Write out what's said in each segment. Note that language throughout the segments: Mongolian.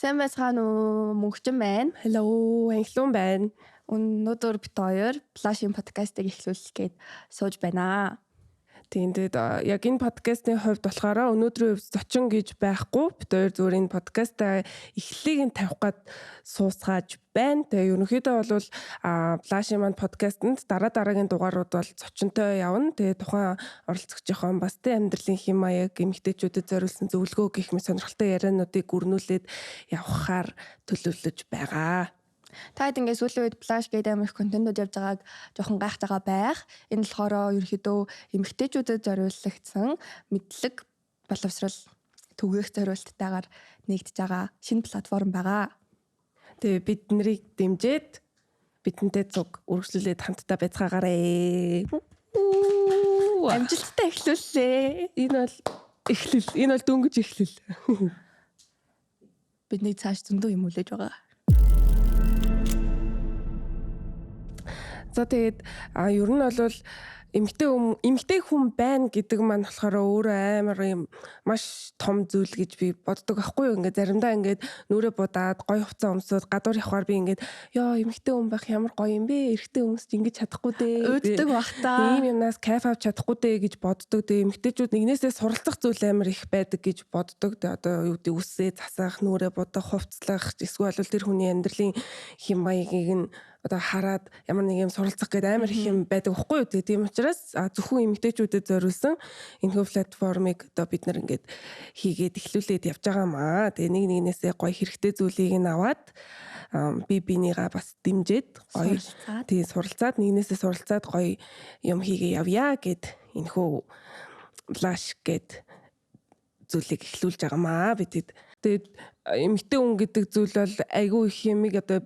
Сайн байцгаана уу? Мөнхжин байна. Hello, Анхлуун байна. Өнөөдөр бид хоёр Blush-ийн подкастыг эхлүүлэх гээд сууж байна. Тийм, тэгээд яг энэ подкастын хувьд болохоор өнөөдрийн хувьд зочин гэж байхгүй. Бид хоёр зүгээр энэ подкастаа эхлэлийг нь тавих гад суусгааж байна. Тэгээ ерөнхийдөө бол Blush-ийн маань подкастэнд дараа дараагийн дугаарууд бол зочинтой явна. Тэгээ тухайн оролцогчийн бас тэ амьдралын хэм маяг, эмэгтэйчүүдэд зориулсан зөвлөгөө гэх мэт сонирхолтой яриануудыг өрнүүлээд явахаар төлөвлөж байгаа. Та хэд ингээд сүүлийн үед Blush гэдэг амар их контентууд явж байгааг жоохон гайхаж байгаа байх. Энэ болохоор ерөнхийдөө эмэгтэйчүүдэд зориулагдсан мэдлэг боловсрол түгээх зориулттайгаар нэгдэж байгаа шинэ платформ байгаа. Тэгээ бид нарыг дэмжиж бидэнтэй цуг үргэлжлүүлээд хамтдаа байцгаагаарэ. Амжилттай эхлүүллээ. Энэ бол эхлэл. Энэ бол дөнгөж эхлэл. Бидний цааш зөндөө юм үлээж байгаа. За тэгээд ер нь бол эмэгтэй хүн байна гэдэг маань болохоор өөрөө амар юм маш том зүйл гэж би боддог аахгүй юу. Ингээд заримдаа ингээд нүрээ будаад гоё хувцас өмсөд гадуур явхаар би ингээд ёо эмэгтэй хүн байх ямар гоё юм бэ? Эрэгтэй хүмүүс ч ингэж чадахгүй дээ. Үүддэг бах та. Ийм юмнаас кайф авч чадахгүй дээ гэж боддог. Тэгээ эмэгтэйчүүд нэгнээсээ суралцах зүйл амар их байдаг гэж боддог. Тэгээ одоо юу гэдэг үсээ засах, нүрээ будах, хувцлах эсвэл тэр хүний амьдралын хэм маягийг нь одоо хараад ямар нэг юм суралцах гэдэг амар их юм байдаг байхгүй юу. Тэгээ тийм учраас зөвхөн эмэгтэйчүүдэд зориулсан энэхүү платформыг одоо бид нар ингээд хийгээд эхлүүлээд явж байгаа маа. Тэгээ нэг нэгнээсээ гоё хэрэгтэй зүйлийг нь аваад би бинийгаа бас дэмжиж гоё тийм суралцаад нэгнээсээ суралцаад гоё юм хийгээ явъя гэд энэхүү Blush гэд зүйлийг эхлүүлж байгаа маа бидэд. Тэгээд эмэгтэй хүн гэдэг зүйл бол айгүй их юмыг одоо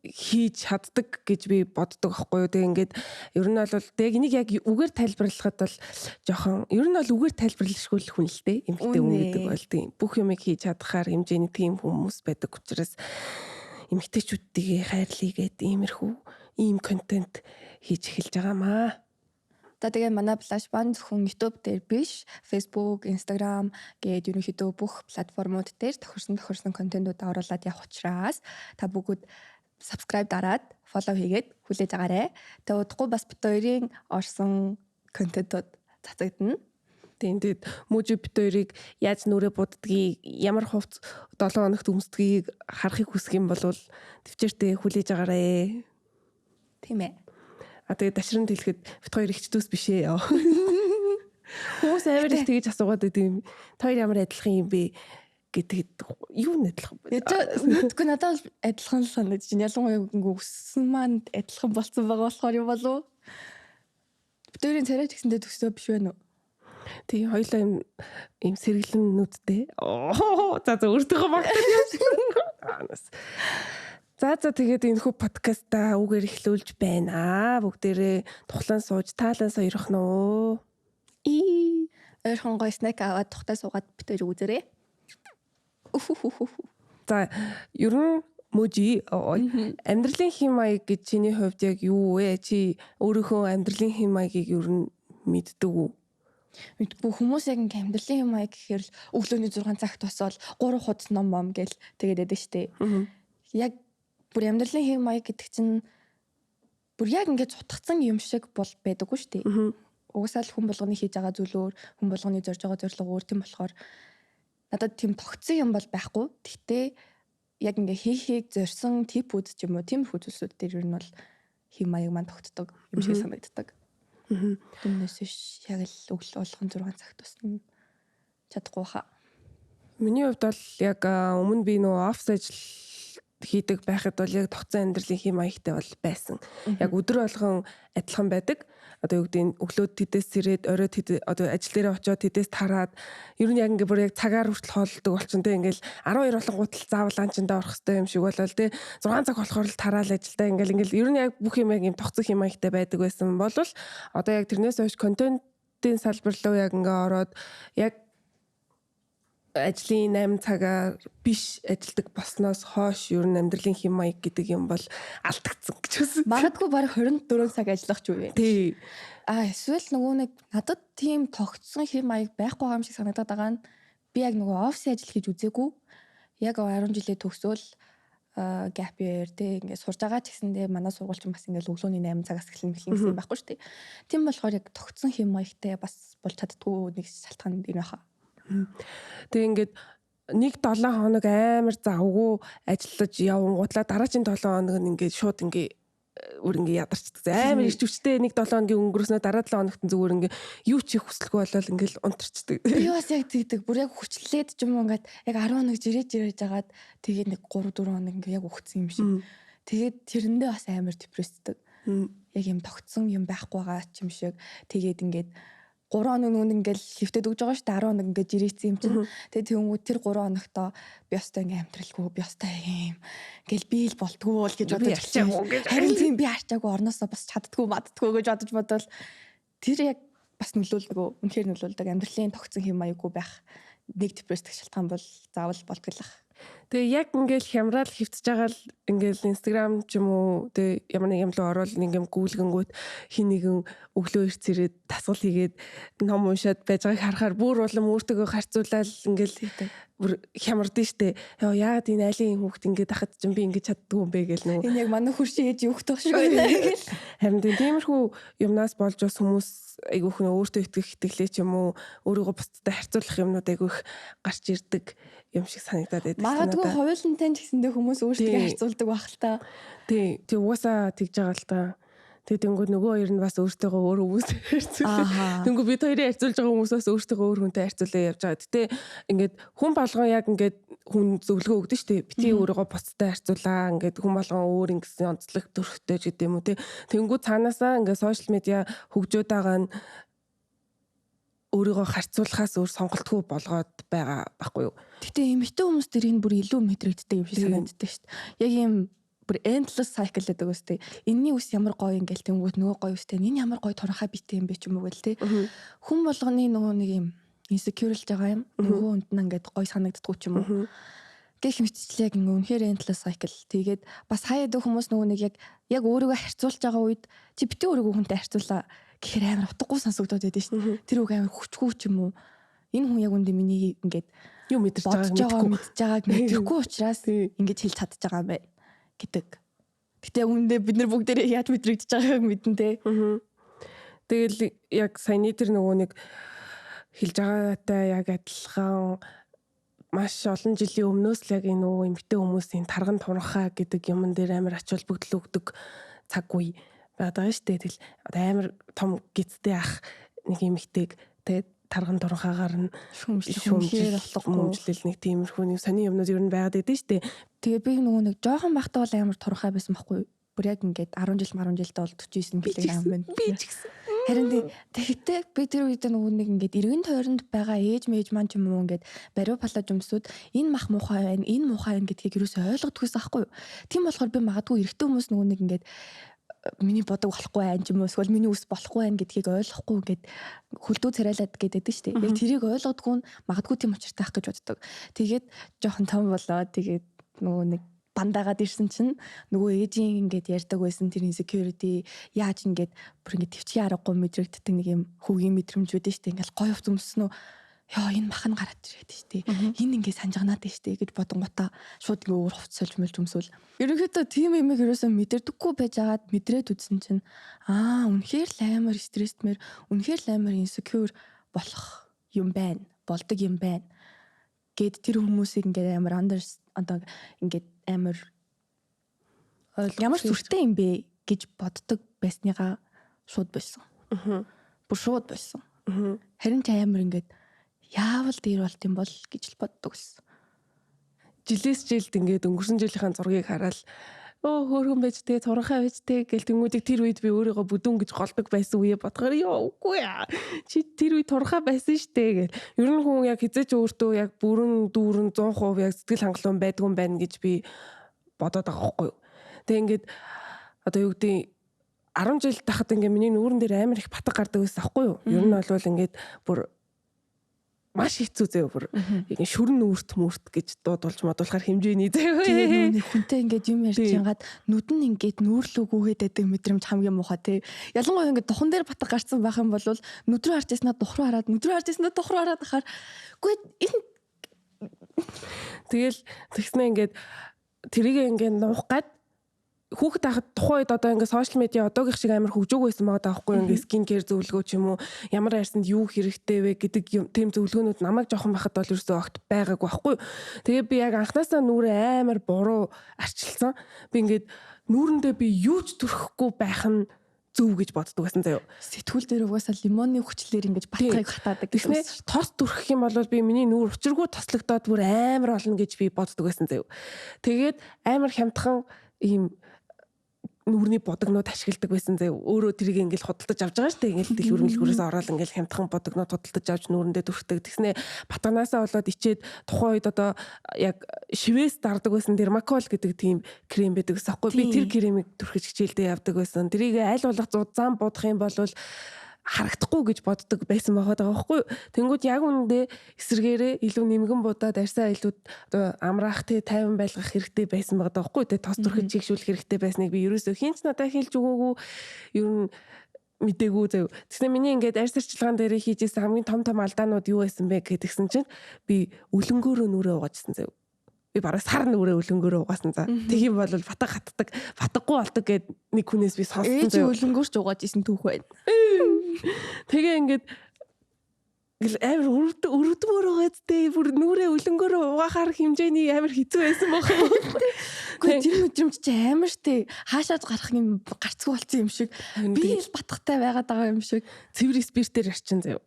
хийж чаддаг гэж би боддог аахгүй юу. Тэгээ ингээд ер нь бол тэг энийг яг үгээр тайлбарлахад бол жоохон ер нь бол үгээр тайлбарлашгүй л хүн л дээ. Эмэгтэй хүн гэдэг бол тийм бүх юмыг хийж чадхаар хэмжээний тийм хүмүүс байдаг учраас эмэгтэйчүүдтэйгээ хайрлая гэд иймэрхүү ийм контент хийж эхэлж байгаа маа. За тэгээ манай Blush маань зөвхөн YouTube дээр биш, Facebook, Instagram гээд ерөнхийдөө бүх платформуд дээр тохирсон контентуудаа оруулаад явах учраас та бүгд subscribe дараад follow хийгээд хүлээж агаарэ. Тэгээ удахгүй бас бит хоёрын орсон контентууд цацагдана. Тийм, тэгээд Мөжи бит хоёрыг яаж нүрээ буддгийг, ямар хувц 7 хоногт өмсдгийг харахыг хүсэх юм бол төвчээртэй хүлээж агаарэ. Тийм ээ. А тэгээд дашранд хэлэхэд бит хоёр ихч дүүс биш ээ. Хүмүүс амар их тэгэж асуугаад байд юм. Та хоёр ямар адилхан юм бэ гэдэгт юу н адилхан бэ? Мэдгүй надад бол адилхан л санагдаж байна. Ялангуяа ингээ өссөн маань адилхан болсон байгаа болохоор юм болов уу? Бид хоёрын царай ч гэсэндээ төсөө биш байна уу? Тийм, хоёулаа юм сэргэлэн нүдтэй. За за өөртөөхөө магтаад явчихсан. За за тэгээд энэхүү подкастаа үгээр эхлүүлж байна. Бүгдээрээ тухлан сууж таалан сойрох нь уу? Ойрхон гоё снэк аваад тухтай суугаад бид хоёр үзээрэй. За ер нь Мөжи амьдралын хэм маяг гэж чиний хувьд яг юу вэ? Чи өөрийнхөө амьдралын хэм маягийг ер нь мэддэг үү? Мэдгүй, хүмүүс яг ингээ амьдралын хэм маяг гэхээр л өглөөний 6 цагт босоод 3 хуудас ном мом гэл тэгээд байдаг штэ. Яг бүр амьдралын хэм маяг гэдэг чинь бүр яг ингээ цутгацсан юм шиг бол байдаггүй штэ. Угсаал хүн болгоны хийж байгаа зүйл өөр, хүн болгоны зорж байгаа зорилго өөр, тийм болохоор надад тийм тогтсон юм бол байхгүй. Гэхдээ яг ингээ хийхийг зорьсон типүүд ч юм уу, тиймэрхүү зүйлсүүд дээр ер нь бол хэм маяг маань тогтдог юм шиг санагддаг. Түүнээс биш яг л өглөө болгон 6 цагт усна чадахгүй хаа. Миний хувьд бол яг өмнө би нөгөө офис ажил хийдэг байхад бол яг тогтсон амьдралын хэм маягтай бол байсан. Яг өдөр болгон адилхан байдаг. Одоо юу гэдэг нь өглөө тэдээс сэрээд орой тэд одоо ажил дээрээ очиод тэдээс тараад ер нь яг ингээ бүр яг цагаар хүртэл хооллодог болчин тэ ингээл 12 болонгууд л заавал ланчиндаа орох хэрэгтэй юм шиг болол тэ 6 цаг болохоор л тараал ажилдаа ингээл ер нь яг бүх юм яг юм тогтсон хэм маягтай байдаг байсан бол одоо яг тэрнээс хойш контентын салбар руу яг ингээ ороод яг ажлын 8 цагаар биш ажилдаг болсноос хойш ер нь амьдралын хэм маяг гэдэг юм бол алдагдсан гэж үзсэн. Магадгүй бараг 24 цаг ажиллах ч үгүй. Тий. А эсвэл нөгөө нэг надад тийм тогтсон хэм маяг байхгүй юм шиг санагдаад байгаа нь би яг нөгөө офисын ажил хийж үзээгүй. Яг 10 жилээ төгсөөл gap year те ингээд сурж байгаа ч гэсэндээ манай сургууль чинь бас ингээд өглөөний 8 цагаас эхлэн гэсэн юм байхгүй шүү дээ. Тийм болохоор яг тогтсон хэм маягтай бас болж чаддгүй нэг шалтгаан энэ байхаа. Тэгээ ингээд нэг 7 хоног амар завгүй ажиллаж явангуутлаа дараагийн 7 хоног нь ингээд шууд ингээд бүр ингээ ядарчдаг. Амар ирч хүчтэй нэг 7 хоногийн өнгөрснөө дараа 7 хоногт нь зүгээр ингээ юу ч хийх хүсэлгүй болол ингээл унтарчдаг. Би бас яг тэгдэг. Бүр яг хүчлээд ч юм уу ингээд яг 10 хоног жирэж жирэж жагаад тэгээд нэг 3 4 хоног ингээ яг өгцөн юм шиг. Тэгээд тэрэндээ бас амар депрессдэг. Яг юм тогтсон юм байхгүй байгаа ч юм шиг. Тэгээд ингээд 3 хоног нүн ингээл хөвтөд өгж байгаа шүү дээ. 10 хоног ингээд жирээсэн юм чинь. Тэгээ тэгэнгүүт тэр 3 хоногтоо би ёстой ингээ амьдралгүй, би ёстой юм. Ингээл би л болтгоо л гэж бодож арчаагүй. Харин тийм би арчаагүй орноосоо бас чаддгүй маддгүй гэж бодож бодвол тэр яг бас нөлөөлдөг. Үнэхээр нөлөөлдөг. Амьдралын тогтсон хэм маяггүй байх нэг депресстэх шалтгаан бол заавал болтголох. Тэгээ яг ингээл хямраал хөвтөж байгаа л ингээл Instagram ч юм уу тэгээ ямар нэг юм руу ороод нэг юм гүйлгэнгүүт хин нэгэн өглөө ирц ирээд дасгал хийгээд ном уншаад байж байгааг харахаар бүр улам өөртөөгөө харьцуулаад ингээл бүр хямардсан штэ. Яа яагаад энэ айлын хүүхд ингээд ахад чинь би ингэж чаддгүй юм бэ гэл нөгөө. Энэ яг манай хөршийн ээж юухт шиг байна гэл. Харин тиймэрхүү юмнаас болж бас хүмүүс айгүйх нөө өөртөө итгэх итгэлээ ч юм уу өөрийгөө бусдад харьцуулах юмнууд айгүйх гарч ирдэг юм шиг санагдаад байдаг. Магадгүй хувилантай ч гэсэндээ хүмүүс өөрсдөө харьцуулдаг байх л та. Тий, тий угаасаа тэгж байгаа л та. Тэгээ тэнгүүд нөгөө хоёр нь бас өөртөөгөө өөр хүмүүс харьцуулаа. Тэнгүү бид хоёрын харьцуулж байгаа хүмүүс бас өөртөөгөө өөр хүнтэй харьцуулаа явж байгаа. Гэтэ ингээд хүн болгон яг ингээд хүн зөвлөгөө өгдөн шүү дээ. Бити өөрийгөө бусдад харьцуулаа. Ингээд хүн болгон өөр ингэсэн онцлог төрхтэй ч гэдэм үү те. Тэнгүү цаанаасаа ингээд сошиал медиа хөгжөөд байгаа нь өөрийгөө харьцуулахаас өөр сонголтгүй болгоод байгаа байхгүй юу. Гэтэ эмэгтэй хүмүүс дээр энэ бүр илүү мэдрэгддэг юм шиг санагддаг шүү дээ. Яг ийм бүр endless cycle гэдэг үстэй. Энийний ус ямар гоё ингээл тэнгуут нөгөө гоё үстэй. Энэ ямар гоё туранхай битэй юм бэ ч юм уу гэл те. Хүн болгоны нөгөө нэг юм insecure-лж байгаа юм. Нөгөө хүнд нь ингээд гоё санагддаггүй ч юм уу. Гэх мэтчлээ яг ингээ үнэхээр endless cycle. Тэгээд бас хаяад хүмүүс нөгөө нэг яг өөрийгөө харьцуулж байгаа үед чи битээ өөрийгөө хүнтэй харьцуулаа гэхээр амар утгагүй сонсогдоод байдаг шүү дээ. Тэр үг амар хүчгүй ч юм уу. Энэ хүн яг үндэ миний ингээд юу мэдэрч байгааг мэдж байгааг мэдэхгүй учраас ингэж хэлж чадж байгаа юм байна гэдэг. Гэтэ үүндээ бид нар бүгдээрээ яаж мэдрэгдэж байгааг мэдэн тэ. Тэгэл яг саяны тэр нөгөө нэг хэлж байгаатай яг адилхан маш олон жилийн өмнөөс л яг энэ нөгөө эмэгтэй хүмүүсийн тарган туранхай гэдэг юмн дээр амар ач холбогдол өгдөг цаг үе байдаг шүү дээ. Тэгэл амар том гизтэй ах нэг эмэгтэйг тэгээд тарган туранхаагаар нь шүүмжлэл шүүмжлэл нэг тиймэрхүү нэг сони юмнууд ер нь байгаад байдэн шүү дээ. Тэгээ би нөгөө нэг жоохон бахтаа бол амар туранхай байсан байхгүй. Бүр яг ингээд 10 жил 10 жилдээ бол 49 кг байна. Би ч гэсэн. Харин тэгэхдээ би тэр үед нөгөө нэг ингээд эргэн тойронд байгаа ээж мэж маань ч юм уу ингээд бариу палаж өмсөд энэ мах муухай байна, энэ муухай байна гэдгийг юусоо ойлгодгүйсэн байхгүй юу. Тийм болохоор би магадгүй эрэгтэй хүмүүс нөгөө нэг ингээд миний бодог болохгүй байх юм уу эсвэл миний үс болохгүй байх гэдгийг ойлгохгүй ингээд хөлдөө царайлаад гэдэг шүү дээ. Яг тэрийг ойлгодгүй нь магадгүй тийм учиртай байх гэж боддог. Тэгээд жоохон том болоо тэгээд нөгөө нэг бандаагаад ирсэн чинь нөгөө ээжийн ингээд ярьдаг байсан тэр insecurity яаж ингээд бүр ингээд төвчгийн аргагүй мэдрэгддэг нэг юм хөгийн мэдрэмж үүдэн шүү дээ. Ингээд гоё хувц өмсөн үү? Йоо энэ мах нь гараад ирээд шүү дээ. Энэ ингээд санжигнаад шүү дээ гэж бодонгуудаа шууд ингээд өөр хувц сольж мөлж өмсөөл. Ерөнхийдөө тийм юмыг ерөөсөө мэдэрдэггүй байж агаад мэдрээд үзсэн чинь аа үнэхээр л амар стрессмэр, үнэхээр л амар insecure болох юм байна. Болдог юм байна. Гэт тэр хүмүүсийг ингээд амар under одоо ингээд амар ямар сүртэй юм бэ гэж боддог байсныгаа шууд болсон. Бүр шууд болсон. Харин ч амар ингээд яавал дээр болт юм бол гэж л боддог байсан. Жилээс жилд ингээд өнгөрсөн жилийнхаа зургийг хараад өө хөөрхөн байж тээ, туранхай байж тээ гэл тэнгүүдийг тэр үед би өөрийгөө бүдүүн гэж голдог байсан үе бодохоор ёо үгүй яа. Чи тэр үед туранхай байсан штэ гэл. Ер нь хүн яг хизээч өөртөө яг бүрэн дүүрэн 100% яг сэтгэл хангалуун байдгүй юм байна гэж би бодоод байгаа байхгүй юу. Тэгээ ингээд одоо юу гэдэг 10 жил тахад ингээд миний нүүрэн дээр амар их батг гардаг байсан байхгүй юу. Ер нь бол ингээд бүр маш хэцүү зөө бүр ингэ шүрэн нүрт мүрт гэж дуудулж модулахаар хэмжээний зөө. Тэгээ нүг хүнтэй ингээд юм ярьж ингаад нүд нь ингээд нүүрлүү гүгээд байдаг мэдрэмж хамгийн муухай тий. Ялангуяа ингээд духан дээр батг гарцсан байх юм бол нүд рүү харж яснаа дух руу хараад нүд рүү харж яснаа дух руу хараад ахаар үгүй энэ Тэгэл тэгснэ ингээд тэрийг ингээд нуух гад хүүхэд байхад тухайн үед одоо ингээд social media одоогийнх шиг амар хөгжөөгүй байсан байгаа даахгүй, ингээд skin care зөвлөгөө ч юм уу, ямар арьсанд юу хэрэгтэй вэ гэдэг юм тийм зөвлөгөөнүүд намайг жоохон байхад бол ерөөсөө огт байгаагүй байхгүй. Тэгээ би яг анхнаасаа нүрээ амар буруу арчилсан. Би ингээд нүүрэндээ би юу ч түрхэхгүй байх нь зөв гэж боддог байсан заяо. Сэтгүүл дээр угаасаа лимонны хүчлэр ингэж батхыг хатаадаг гэсэн. Тос түрхэх юм бол би миний нүүр учиргүй тослогдоод бүр амар болно гэж би боддог байсан заяо. Тэгээд амар хямдхан ийм нүрний бодогнууд ашигладаг байсан заяа. Өөрөө тэрийг ингээл худалдаж авч байгаа шүү дээ. Ингээл дэлгүүр мэлгүүрээс ороод ингээл хямдхан бодогнууд худалдаж авч нүүрэндээ түрхдэг. Тэгснэ батганаасаа болоод ичээд тухайн үед одоо яг шивээс дардаг байсан дермакол гэдэг тийм крем байдаг гэсэн аахгүй. Би тэр кремийг түрхэж хичээлдээ явдаг байсан. Тэрийг аль болох зам будах юм бол харагдахгүй гэж боддог байсан байгаа даа байхгүй. Тэнгүүд яг үнэндээ эсрэгээрээ илүү нэмгэн будаад арьсаа илүү одоо амраах те тайван байлгах хэрэгтэй байсан байгаа даа байхгүй. Тэ тос түрхэж чигшүүлэх хэрэгтэй байсныг би ерөөсөө хинч надад хэлж өгөөгүй, ер нь мдээгүй зав. Тэгснэ миний ингээд арьс арчилгаан дээр хийж исэн хамгийн том том алдаанууд юу байсан бэ гэдгсэн чинь би үлэнгөөрөө нүрээ угаажсан зав. Би бараг сар нүрээ үлэнгөөрөө угаасан за. Тэг юм бол батга хатдаг, батгагүй болдог гэд нэг хүнээс би сонссон зав. Ээж үлэнгөөрч угааж исэн түүх байна. Тэгээ ингээд гэл амар өрөвдмөр байгаа зү, бүр нүрээ үлэнгөөрөө угаахаар хэмжээний амар хэцүү байсан бохоо. Үгүй, тэр мэдрэмж чи амар штэ. Хаашаад гарах юм гарцгүй болсон юм шиг. Би л батгатай байгаад байгаа юм шиг. Цэвэр спиртээр арчин заяа.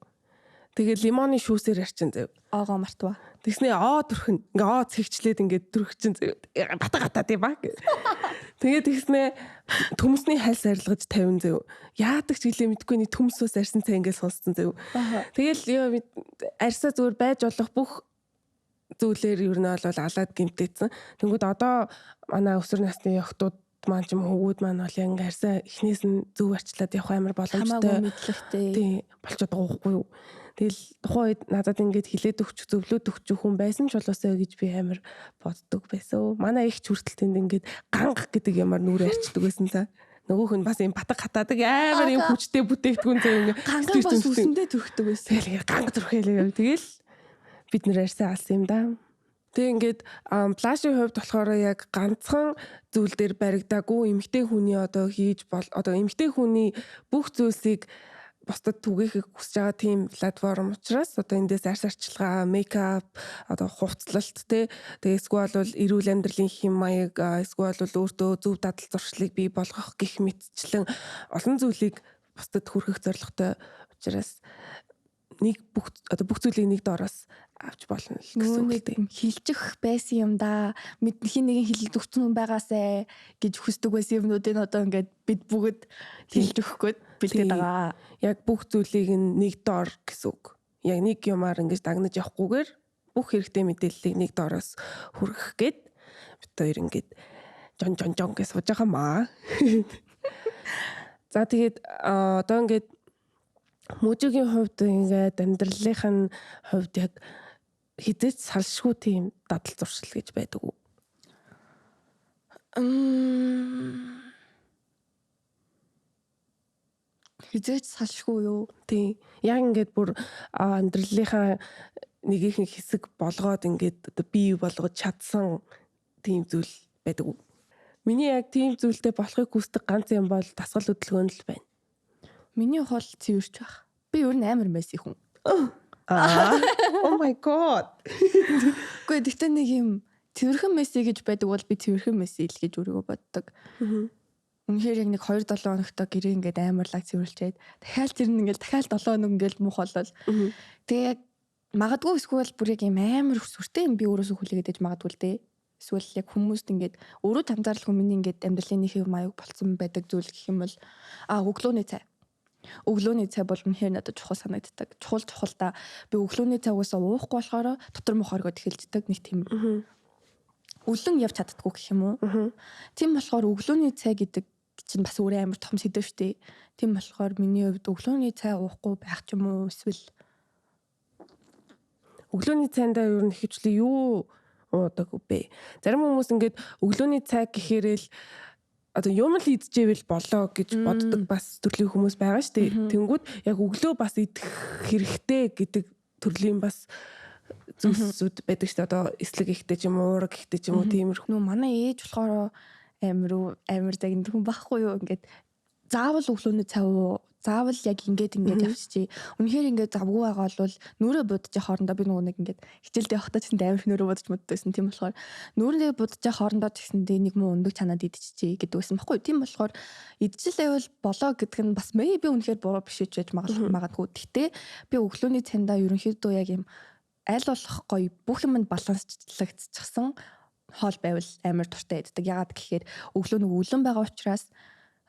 Тэгээ лимоны шүүсээр арчин заяа. Оогоо мартва. Тэгснэ оо түрхэн. Ингээ оо цэгчлээд ингээд түрх чин заяа. Батга гатаа тийм ба. Тэгээ тэгснэ төмсний хальс арилгаж тавин заяа. Яадаг ч гэлээ мэдгүй, нэг төмсөөс арьсан цай ингээд сонсцсон заяа. Тэгэл ёо арьсаа зүгээр байж болох бүх зүйлээр ер нь бол алаад гимтээсэн. Тэнгүүд одоо манай өсвөр насны охтууд маань ч юм хөвгүүд маань бол яг ингээ арьсаа эхнээс нь зөв арчлаад явах амар боломжтой. Мэдлэгтэй. Тийм болчиход байгаа байхгүй юу. Тэгэл тухайн үед надад ингээд хилээд өгч, зөвлөөд өгч хүн байсан ч болоосоо гэж би амар боддог байсан. Манай их ч хүртэл тэнд ингээд ганга гэдэг юмар нүрээ арчдаг байсан та. Нөгөөх нь бас юм батга хатаадаг амар юм хүчтэй бүтээгдэхүүн зөө ингээ. Ганга бас үсэндээ түрхдэг байсан. Тэгэл ингээ ганга түрхээлээ. Тэгэл бид нэр арьсаа алсан юм да. Тэг ингээд плашийн хувьд болохоор яг ганцхан зүйл дээр баригдаагүй, эмэгтэй хүний одоо хийж бол одоо эмэгтэй хүний бүх зүйлсийг бусдад түгээхийг хүсэж байгаа тийм платформ учраас одоо эндээс арьс арчилгаа, makeup, одоо хувцлалт те, тэгээ эсвэл бол эрүүл амьдралын хэм маяг, эсвэл бол өөртөө зөв дадал зуршлыг бий болгох гих мэтчлэн олон зүйлийг бусдад хүргэх зорилготой учраас нэг бүх одоо бүх зүйлийг нэг доороос авч болно л гэсэн үг тийм. Хилжих байсан юм да. Мэд хин нэгэн хилэлд өгсөн хүн байгаасай гэж хүсдэг байсан юмнуудыг одоо ингээд бид бүгд хилж өгөх гээд бэлдээд байгаа. Яг бүх зүйлийг нэг доор гэсэн үг. Яг нэг юмар ингэж дагнаж явахгүйгээр бүх хэрэгтэй мэдээллийг нэг доороос хүргэх гээд бид хоёр ингээд жон жон жон гэж сууж байгаа маа. За тэгээд одоо ингээд Мүжигийн хувьд ингээд амьдралынх нь хувьд яг хизээч салшгүй тийм дадал зуршил гэж байдаг уу? Хизээч салшгүй юу? Тийм. Яг ингээд бүр амьдралынхаа нэгийнхэн хэсэг болгоод ингээд одоо бий болгож чадсан тийм зүйл байдаг уу? Миний яг тийм зүйлтэй болохыг хүсдэг ганц юм бол дасгал хөдөлгөөн л байна. Миний хол цэвэрч байх. Би ер нь амар месси хүн. Oh my god. Үгүй, гэхдээ нэг юм цэвэрхэн месси гэж байдаг бол би цэвэрхэн месси л гэж өөрийгөө боддог. Үнэхээр яг нэг 2-7 хоногтой гэрээ ингээд амар лаг цэвэрлчээд дахиад тэр нь ингээд дахиад 7 хоног ингээд мух болол. Тэгээ яг магадгүй эсвэл бүр яг юм амар сүртэй юм би өөрөөсөө хүлээгээд ээж магадгүй л дээ. Эсвэл яг хүмүүст ингээд өөрөө тамзаарлгүй миний ингээд амьдралын нэг хэв маяг болцсон байдаг зүйл гэх юм бол өглөөний цай. Өглөөний цай бол үнэхээр надад чухал санагддаг. Чухал чухал та. Би өглөөний цай угаасаа уухгүй болохоор дотор мох оргоод эхэлждэг нэг тийм. Үлэн явж чаддаггүй гэх юм уу? Тийм болохоор өглөөний цай гэдэг чинь бас өөрөө амар том сэдэв штэ. Тийм болохоор миний хувьд өглөөний цай уухгүй байх ч юм уу эсвэл өглөөний цайндаа ер нь ихэвчлэн юу уудаг вэ? Зарим хүмүүс ингээд өглөөний цай гэхээрэл одоо юм л идчихэвэл болоо гэж боддог бас төрлийн хүмүүс байгаа шүү дээ. Тэнгүүд яг өглөө бас идэх хэрэгтэй гэдэг төрлийн бас зүйлсүүд байдаг шүү дээ. Одоо эслэг ихтэй ч юм уу, уураг ихтэй ч юм уу тиймэрхүү. Нүү манай ээж болохоор амар загин хүн байхгүй юу, ингээд заавал өглөөний цай уу, заавал яг ингээд явчих. Үнэхээр ингээд завгүй байгаа бол нүрээ будаж хоорондоо би нөгөө нэг ингээд хичээлдээ явахдаа ч гэсэн амар нүрээ будаж моддогсэн. Тийм болохоор нүрээ будаж хоорондоо ч гэсэндээ нэг муу өндөг чанаад идчихье гэдэг байсан байхгүй. Тийм болохоор идчихэл байвал болоо гэдэг нь бас maybe үнэхээр буруу биш гэж магадгүй. Гэхдээ би өглөөний цайндаа ерөнхийдөө яг юм аль болох гоё бүх юмд балансчлагдчихсан хоол байвал амар дуртай иддэг. Ягаад гэхээр өглөө нэг өлөн байгаа учраас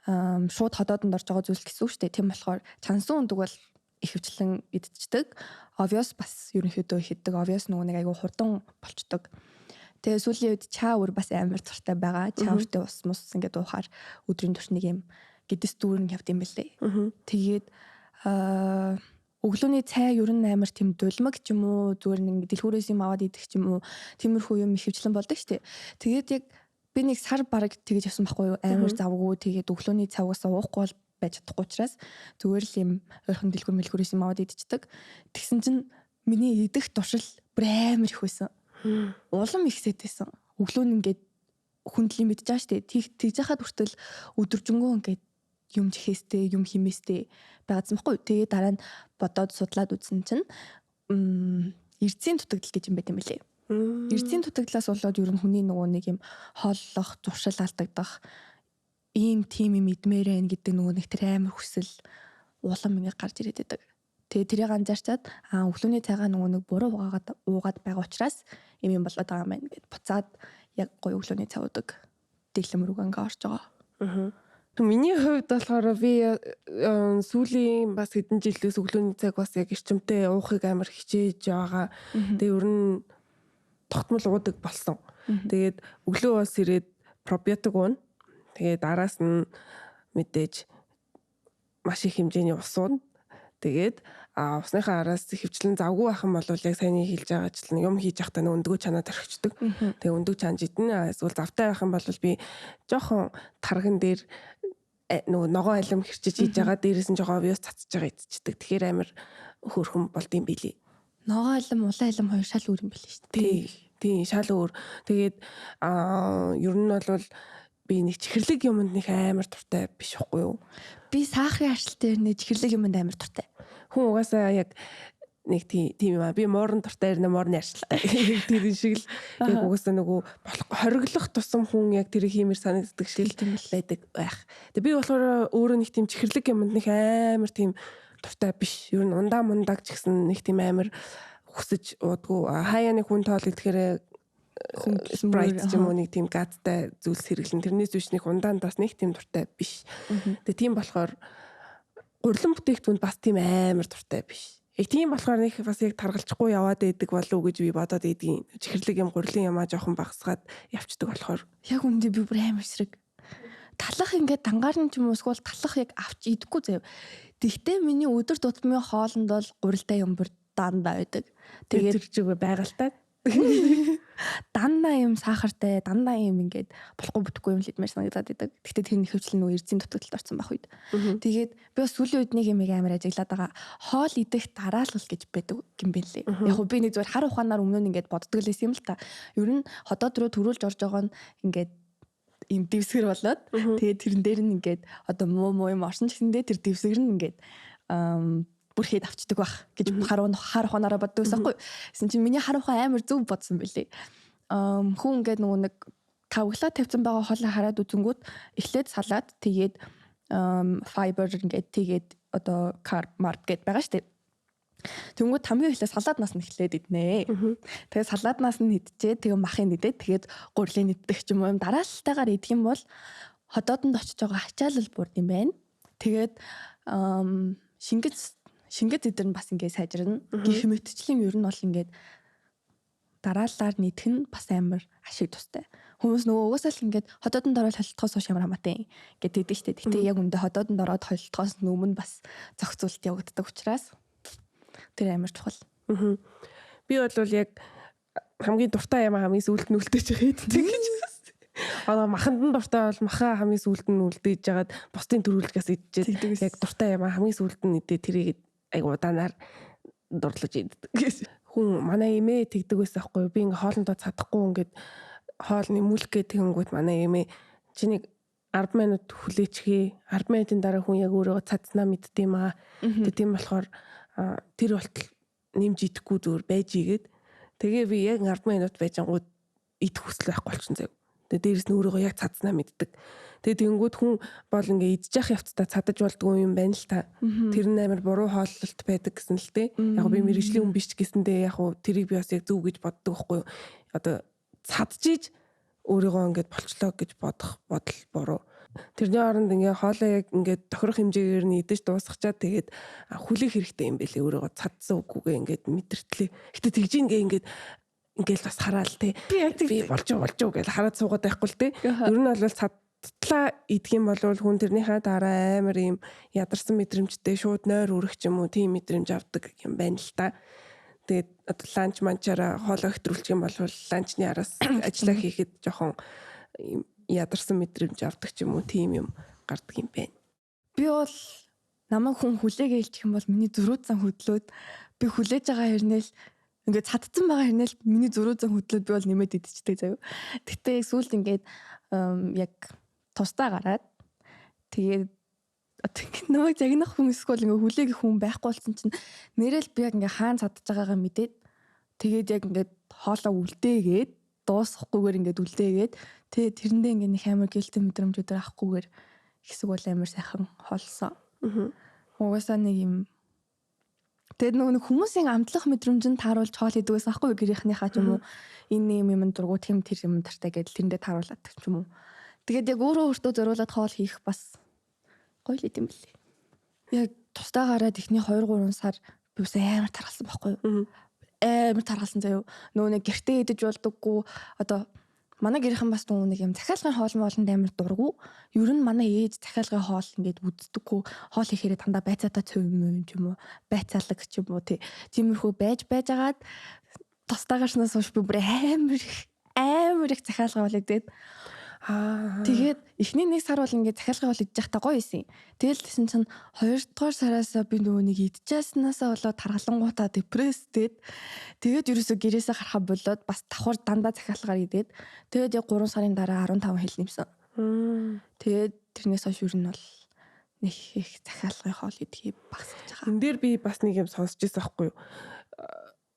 шууд ходоодонд орж байгаа зүйл гэсэн үг шүү дээ. Тийм болохоор чансан өндөг бол ихэвчлэн идчихдэг. Овёс бас ерөнхийдөө их иддэг. Овёс нөгөө нэг айгүй хурдан болчдөг. Тэгээ сүүлийн үед чаавэр бас амар дуртай байгаа. Чаавэртэй ус мус ингээд уухаар өдрийн турш нэг юм гэдэс дүүрэн явд юм бэлээ. Тэгээд өглөөний цай ер нь амар тийм дулмаг ч юм уу, зүгээр нэг дэлгүүрээс юм аваад идэх ч юм уу, тиймэрхүү юм ихэвчлэн болдог шүү дээ. Тэгээд яг би нэг сар бараг тэгэж явсан байхгүй юу, амар завгүй, тэгээд өглөөний цай угаасаа уухгүй бол байж чадахгүй учраас зүгээр л юм ойрхон дэлгүүр мэлгүүрээс юм аваад идчихдэг. Тэгсэн чинь миний идэх туршил бүр амар их байсан. Улам ихсэт байсан. Өглөө нь ингээд хүндлийн мэдж байгаа шүү дээ. Тэгж яхад хүртэл өдөржингөө ингээд юм чихээстэй, юм химээстэй байгаадсан байхгүй. Тэгээ дараа нь бодоод судлаад үзсэн чинь эрдсийн дутагдал гэж юм байт юм билээ. Эрдсийн дутагдлаас болоод ер нь хүний нөгөө нэг юм хооллох, зуршил алдагдах, ийм тим юм идмээр байна гэдэг нөгөө нэг тэр амар хүсэл улам ингэ гарч ирээд байдаг. Тэгээ тэрийг анзаарчаад өглөөний цайгаа нөгөө нэг буруу уугаад байгаа учраас юм юм болоод байгаа юм байна гэд буцаад яг гоё өглөөний цай уудаг дэглэм рүү ингээ орж байгаа. Миний хувьд болохоор би сүүлийн бас хэдэн жилээс өглөөний цайг бас яг эрчимтэй уухыг амар хичээж байгаа. Тэгээ ер нь тогтмол уудаг болсон. Тэгээд өглөө бас ирээд пробиотик уuna. Тэгээд араас нь мэдээж маш их хэмжээний ус ууна. Тэгээд усныхаа араас хөвчлэн завгүй байх юм бол яг саяны хэлж байгаачлан юм хийж явахдаа нөө өндгөө чанаа тархичдаг. Тэгээ өндөг чанж идэнэ. Эсвэл завтай байх юм бол би жоохон тарган дээр нөгөө ногоон алим хэрчиж хийж байгаа, дээрээс нь жоохон овёс цацж байгаа идчихдэг. Тэгэхээр амар хөөрхөн болд юм билий. Ногоон алим, улаан алим хоёр шал өөр юм билээ шүү дээ. Тийм, шал өөр. Тэгээд ер нь бол би нэг чихэрлэг юмд нэг амар дуртай биш байхгүй юу? Би сахарын арчил дээр нэг чихэрлэг юмд амар дуртай. Хүн угаасаа яг нэг тийм юм аа. Би муурн дуртай ирнэ, муурны арчилтай. Тэр шиг л яг угаасаа нөгөө болох хориглох тусам хүн яг тэр хиймэр санагддаг шиг л байдаг байх. Тэгээ би болохоор өөрөө нэг тийм чихэрлэг юмд нэг амар тийм дуртай биш. Ер нь ундаа мундаг ч гэсэн нэг тийм амар хүсэж уудгүй. Хаяа нэг хүн тоол идэхээр Sprite ч юм уу нэг тийм газтай зүйлс хэрэглэн. Тэрнээс биш нэг ундаанд бас нэг тийм дуртай биш. Тэгээ тийм болохоор гурлан бүтээгдэхүүнд бас тийм амар дуртай биш. Яг тийм болохоор нэг бас яг таргалчихгүй яваад байдаг болов уу гэж би бодоод идэгин. Чихэрлэг юм, гурлын юмаа жоохон багасгаад явцдаг болохоор. Яг үндэ би бүр амар эсрэг. Талах ингээд дангаар нь ч юм уу эсвэл талах яг авч идэхгүй заяа. Тэгтээ миний өдөр тутмын хоолнд бол гурилтай юм бүр дандаа байдаг. Тэгээд тэр чигээр байгальтай. Дандаа юм сахартай, дандаа юм ингээд болохгүй бүтэхгүй юм л идмээр санагдаад байдаг. Тэгтээ тэр хөвчлэн нөгөө эрдсийн дутагдалд орсон байх үед. Тэгээд би бас сүүлийн үед нэг юм амар ажиглаад байгаа. Хоол идэх дараалал гэж байдаг юм бэлээ. Яг хөө би нэг зүгээр хар ухаанаар өмнө нь ингээд боддог л байсан юм л та. Ер нь ходоод руу төрүүлж орж байгаа нь ингээд ийм дэвсгэр болоод тэгээд тэрэн дээр нь ингээд одоо муу юм орсон ч гэсэндээ тэр дэвсгэр нь ингээд бүрхэд авчдаг байх гэж хар ухаанаараа боддог байсан хгүй. Гэсэн чинь миний хар ухаан амар зөв бодсон бэлээ. Хүн ингээд нөгөө нэг тавглаа тавьсан байгаа хоолой хараад үзэнгүүт эхлээд салат, тэгээд fiber ингээд тэгээд одоо carb marb гэд байгаа штэ. Тэнгүүд хамгийн эхлээд салааднаас нь эхлээд иднэ. Тэгээд салааднаас нь идчихээ, тэгээд махыг идээд, тэгээд гурлын идэх ч юм уу юм дараалалтайгаар идэх юм бол ходоодонд очиж байгаа ачаалал бурд юм байна. Тэгээд шингэц эдэр нь бас ингээд сайжирна. Гэх мэтчлэн ер нь бол ингээд дараалалаар нийтэх нь бас амар ашиг тустай. Хүмүүс нөгөө угаасаа л ингээд ходоодонд ороод холилдохоос хойш ямар хамаатай гэдэг дээ штэ. Гэтэ яг үндэ ходоодонд ороод холилдохоос өмнө бас зохицуулт явагддаг учраас тэр амар чухал. Би бол яг хамгийн дуртай юм хамгийн сүүлд нь үлдээж байгаа иддэг гэж. Одоо маханд нь дуртай бол маха хамгийн сүүлд нь үлдээж жагаад бусдын төрүүлгээс идчихэд яг дуртай юм хамгийн сүүлд нь идээ тэрийг айгу удаанаар дурлаж иддэг. Хүн манай эмээ тэгдэг байсан аахгүй юу? Би ингээ хоолндоо цадахгүй ингээд хоол нэмүүлэх гээд тэгэнгүүт манай эмээ чиний 10 минут хүлээчихээ. 10 минутын дараа хүн яг өөрөө цадснаа мэддэг юм аа. Тэгээ тийм болохоор тэр болтол нэмж идэхгүй зүгээр байж игээд тэгээ би яг 10 минут байж ангууд идэх хүсэл байхгүй болчихсон заяа. Тэгээ дээрэс нь өөрийгөө яг цадснаа мэддэг. Тэгээ тэгэнгүүт хүн бол ингээ идэж явах явцдаа цадаж болдгоо юм байна л та. Тэр нь амар буруу хооллолт байдаг гэсэн л дээ. Яг би мэрэгжлийн хүн биш ч гэсэндээ яг тэрийг би бас яг зөв гэж боддог байхгүй юу. Одоо цадчихиж өөрийгөө ингээд болчлоо гэж бодох бодол буруу. Тэрний оронд ингээ хоолоо яг ингээд тохирох хэмжээгээр нь идэж дуусгачаад тэгээд хүлээх хэрэгтэй юм бэлээ өөрийгөө цадсан үгүйгээ ингээд мэдэртлээ. Гэтэ тэгж ингээ ингээд ингээл бас хараал те. Би болж уу гэж хараад суугаад байхгүй л те. Ер нь бол цадтлаа идэх юм бол хүн тэрнийхээ дараа амар юм ядарсан мэдрэмжтэй шууд нойр өрөх ч юм уу тийм мэдрэмж авдаг юм байна л та. Тэгээд одоо ланч манчаараа хоолоо хэтрүүлчих юм бол ланчны араас ажиллаа хийхэд жоохон ядарсан мэдрэмж авдаг ч юм уу тийм юм гардаг юм байна. Би бол намайг хүн хүлээгээ хэлчих юм бол миний зөрүү зан хөдлөөд би хүлээж байгаа хэрнээл ингээд цадцсан байгаа хэрнээл миний зөрүү зан хөдлөөд би бол нэмээд идчихдэг заяа. Гэтэ яг сүүлд ингээд яг тусдаа гараад тэгээд намайг загнах хүн эсвэл ингээ хүлээгэх хүн байхгүй болсон чинь нэрэл би яг ингээ хаан цадж байгаагаа мэдээд тэгээд яг ингээд хоолоо үлдээгээд дуусгахгүйгээр ингээд үлдээгээд тэгээд тэрэндээ ингээ нэг амар гэлтэн мэдрэмжүүдээр авахгүйгээр хэсэг бол амар сайхан хоолсон. Угаасаа нэг юм тэгээд нөгөө нэг хүмүүсийн амтлах мэдрэмж нь тааруулж хоол идэг байсан аахгүй гэрийнхнийхаа ч юм уу энэ юм юм дургу тэм тэр юм тартай гэдэл тэрэндээ тааруулаад ч юм уу. Тэгээд яг өөрөө өөртөө зориулаад хоол хийх бас гоё л идэм бэлээ. Яг тусдаа гараад эхний 2-3 сар би бас амар таргалсан байхгүй юу? Амар таргалсан заяа. Нөгөө нэг гэртээ идэж болдоггүй. Одоо манай гэрийнхэн бас нөгөө нэг юм захиалгын хоол моолонд амар дургу. Ер нь манай ээж захиалгын хоол ингээд үздэггүй. Хоол хийхээрээ дандаа байцаатай цов юм ч юм уу, байцаалаг ч юм уу тий. Тиймэрхүү байж байжгаад тусдаа гарснаас хойш би бүр амар их захиалга хоол идээд. Тэгээд эхний нэг сар бол ингээд захиалгын хоол идэж байхдаа гоё исэн. Тэгэл тэсэн чинь 2 дугаар сараас би нөгөө нэг идчихснаасаа болоод таргалангуудаа депресстэд. Тэгээд ерөөсөө гэрээсээ гарахаа болоод бас давхар дандаа захиалгаар идээд. Тэгээд яг 3 сарын дараа 15 хил нэмсэн. Тэгээд тэрнээс хойш ер нь бол нэг их захиалгын хоол идэхийг багасгаж байгаа. Энд дээр би бас нэг юм сонсч байсан байхгүй юу?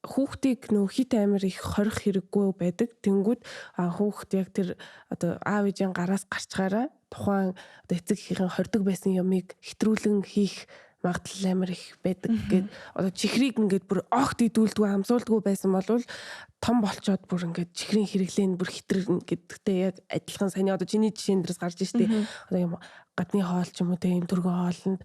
Хүүхдийг нөө хит амир их хорих хэрэггүй байдаг. Тэнгүүд хүүхд яг тэр одоо аав ээжийн гараас гарчгаараа тухайн одоо эцэг эхийн хордог байсан юмыг хэтрүүлэн хийх магадлал амир их байдаг гэд одоо чихрийг ингээд бүр огт идүүлдэггүй амсуулдаггүй байсан болвол том болчоод бүр ингээд чихрийн хэрэглээ нь бүр хэтрэн гэдэгтэй яг адилхан саяны одоо чиний жишээн дээрс гарч штэ. Одоо юм гадны хоол ч юм уу те юм түргэн хоолнд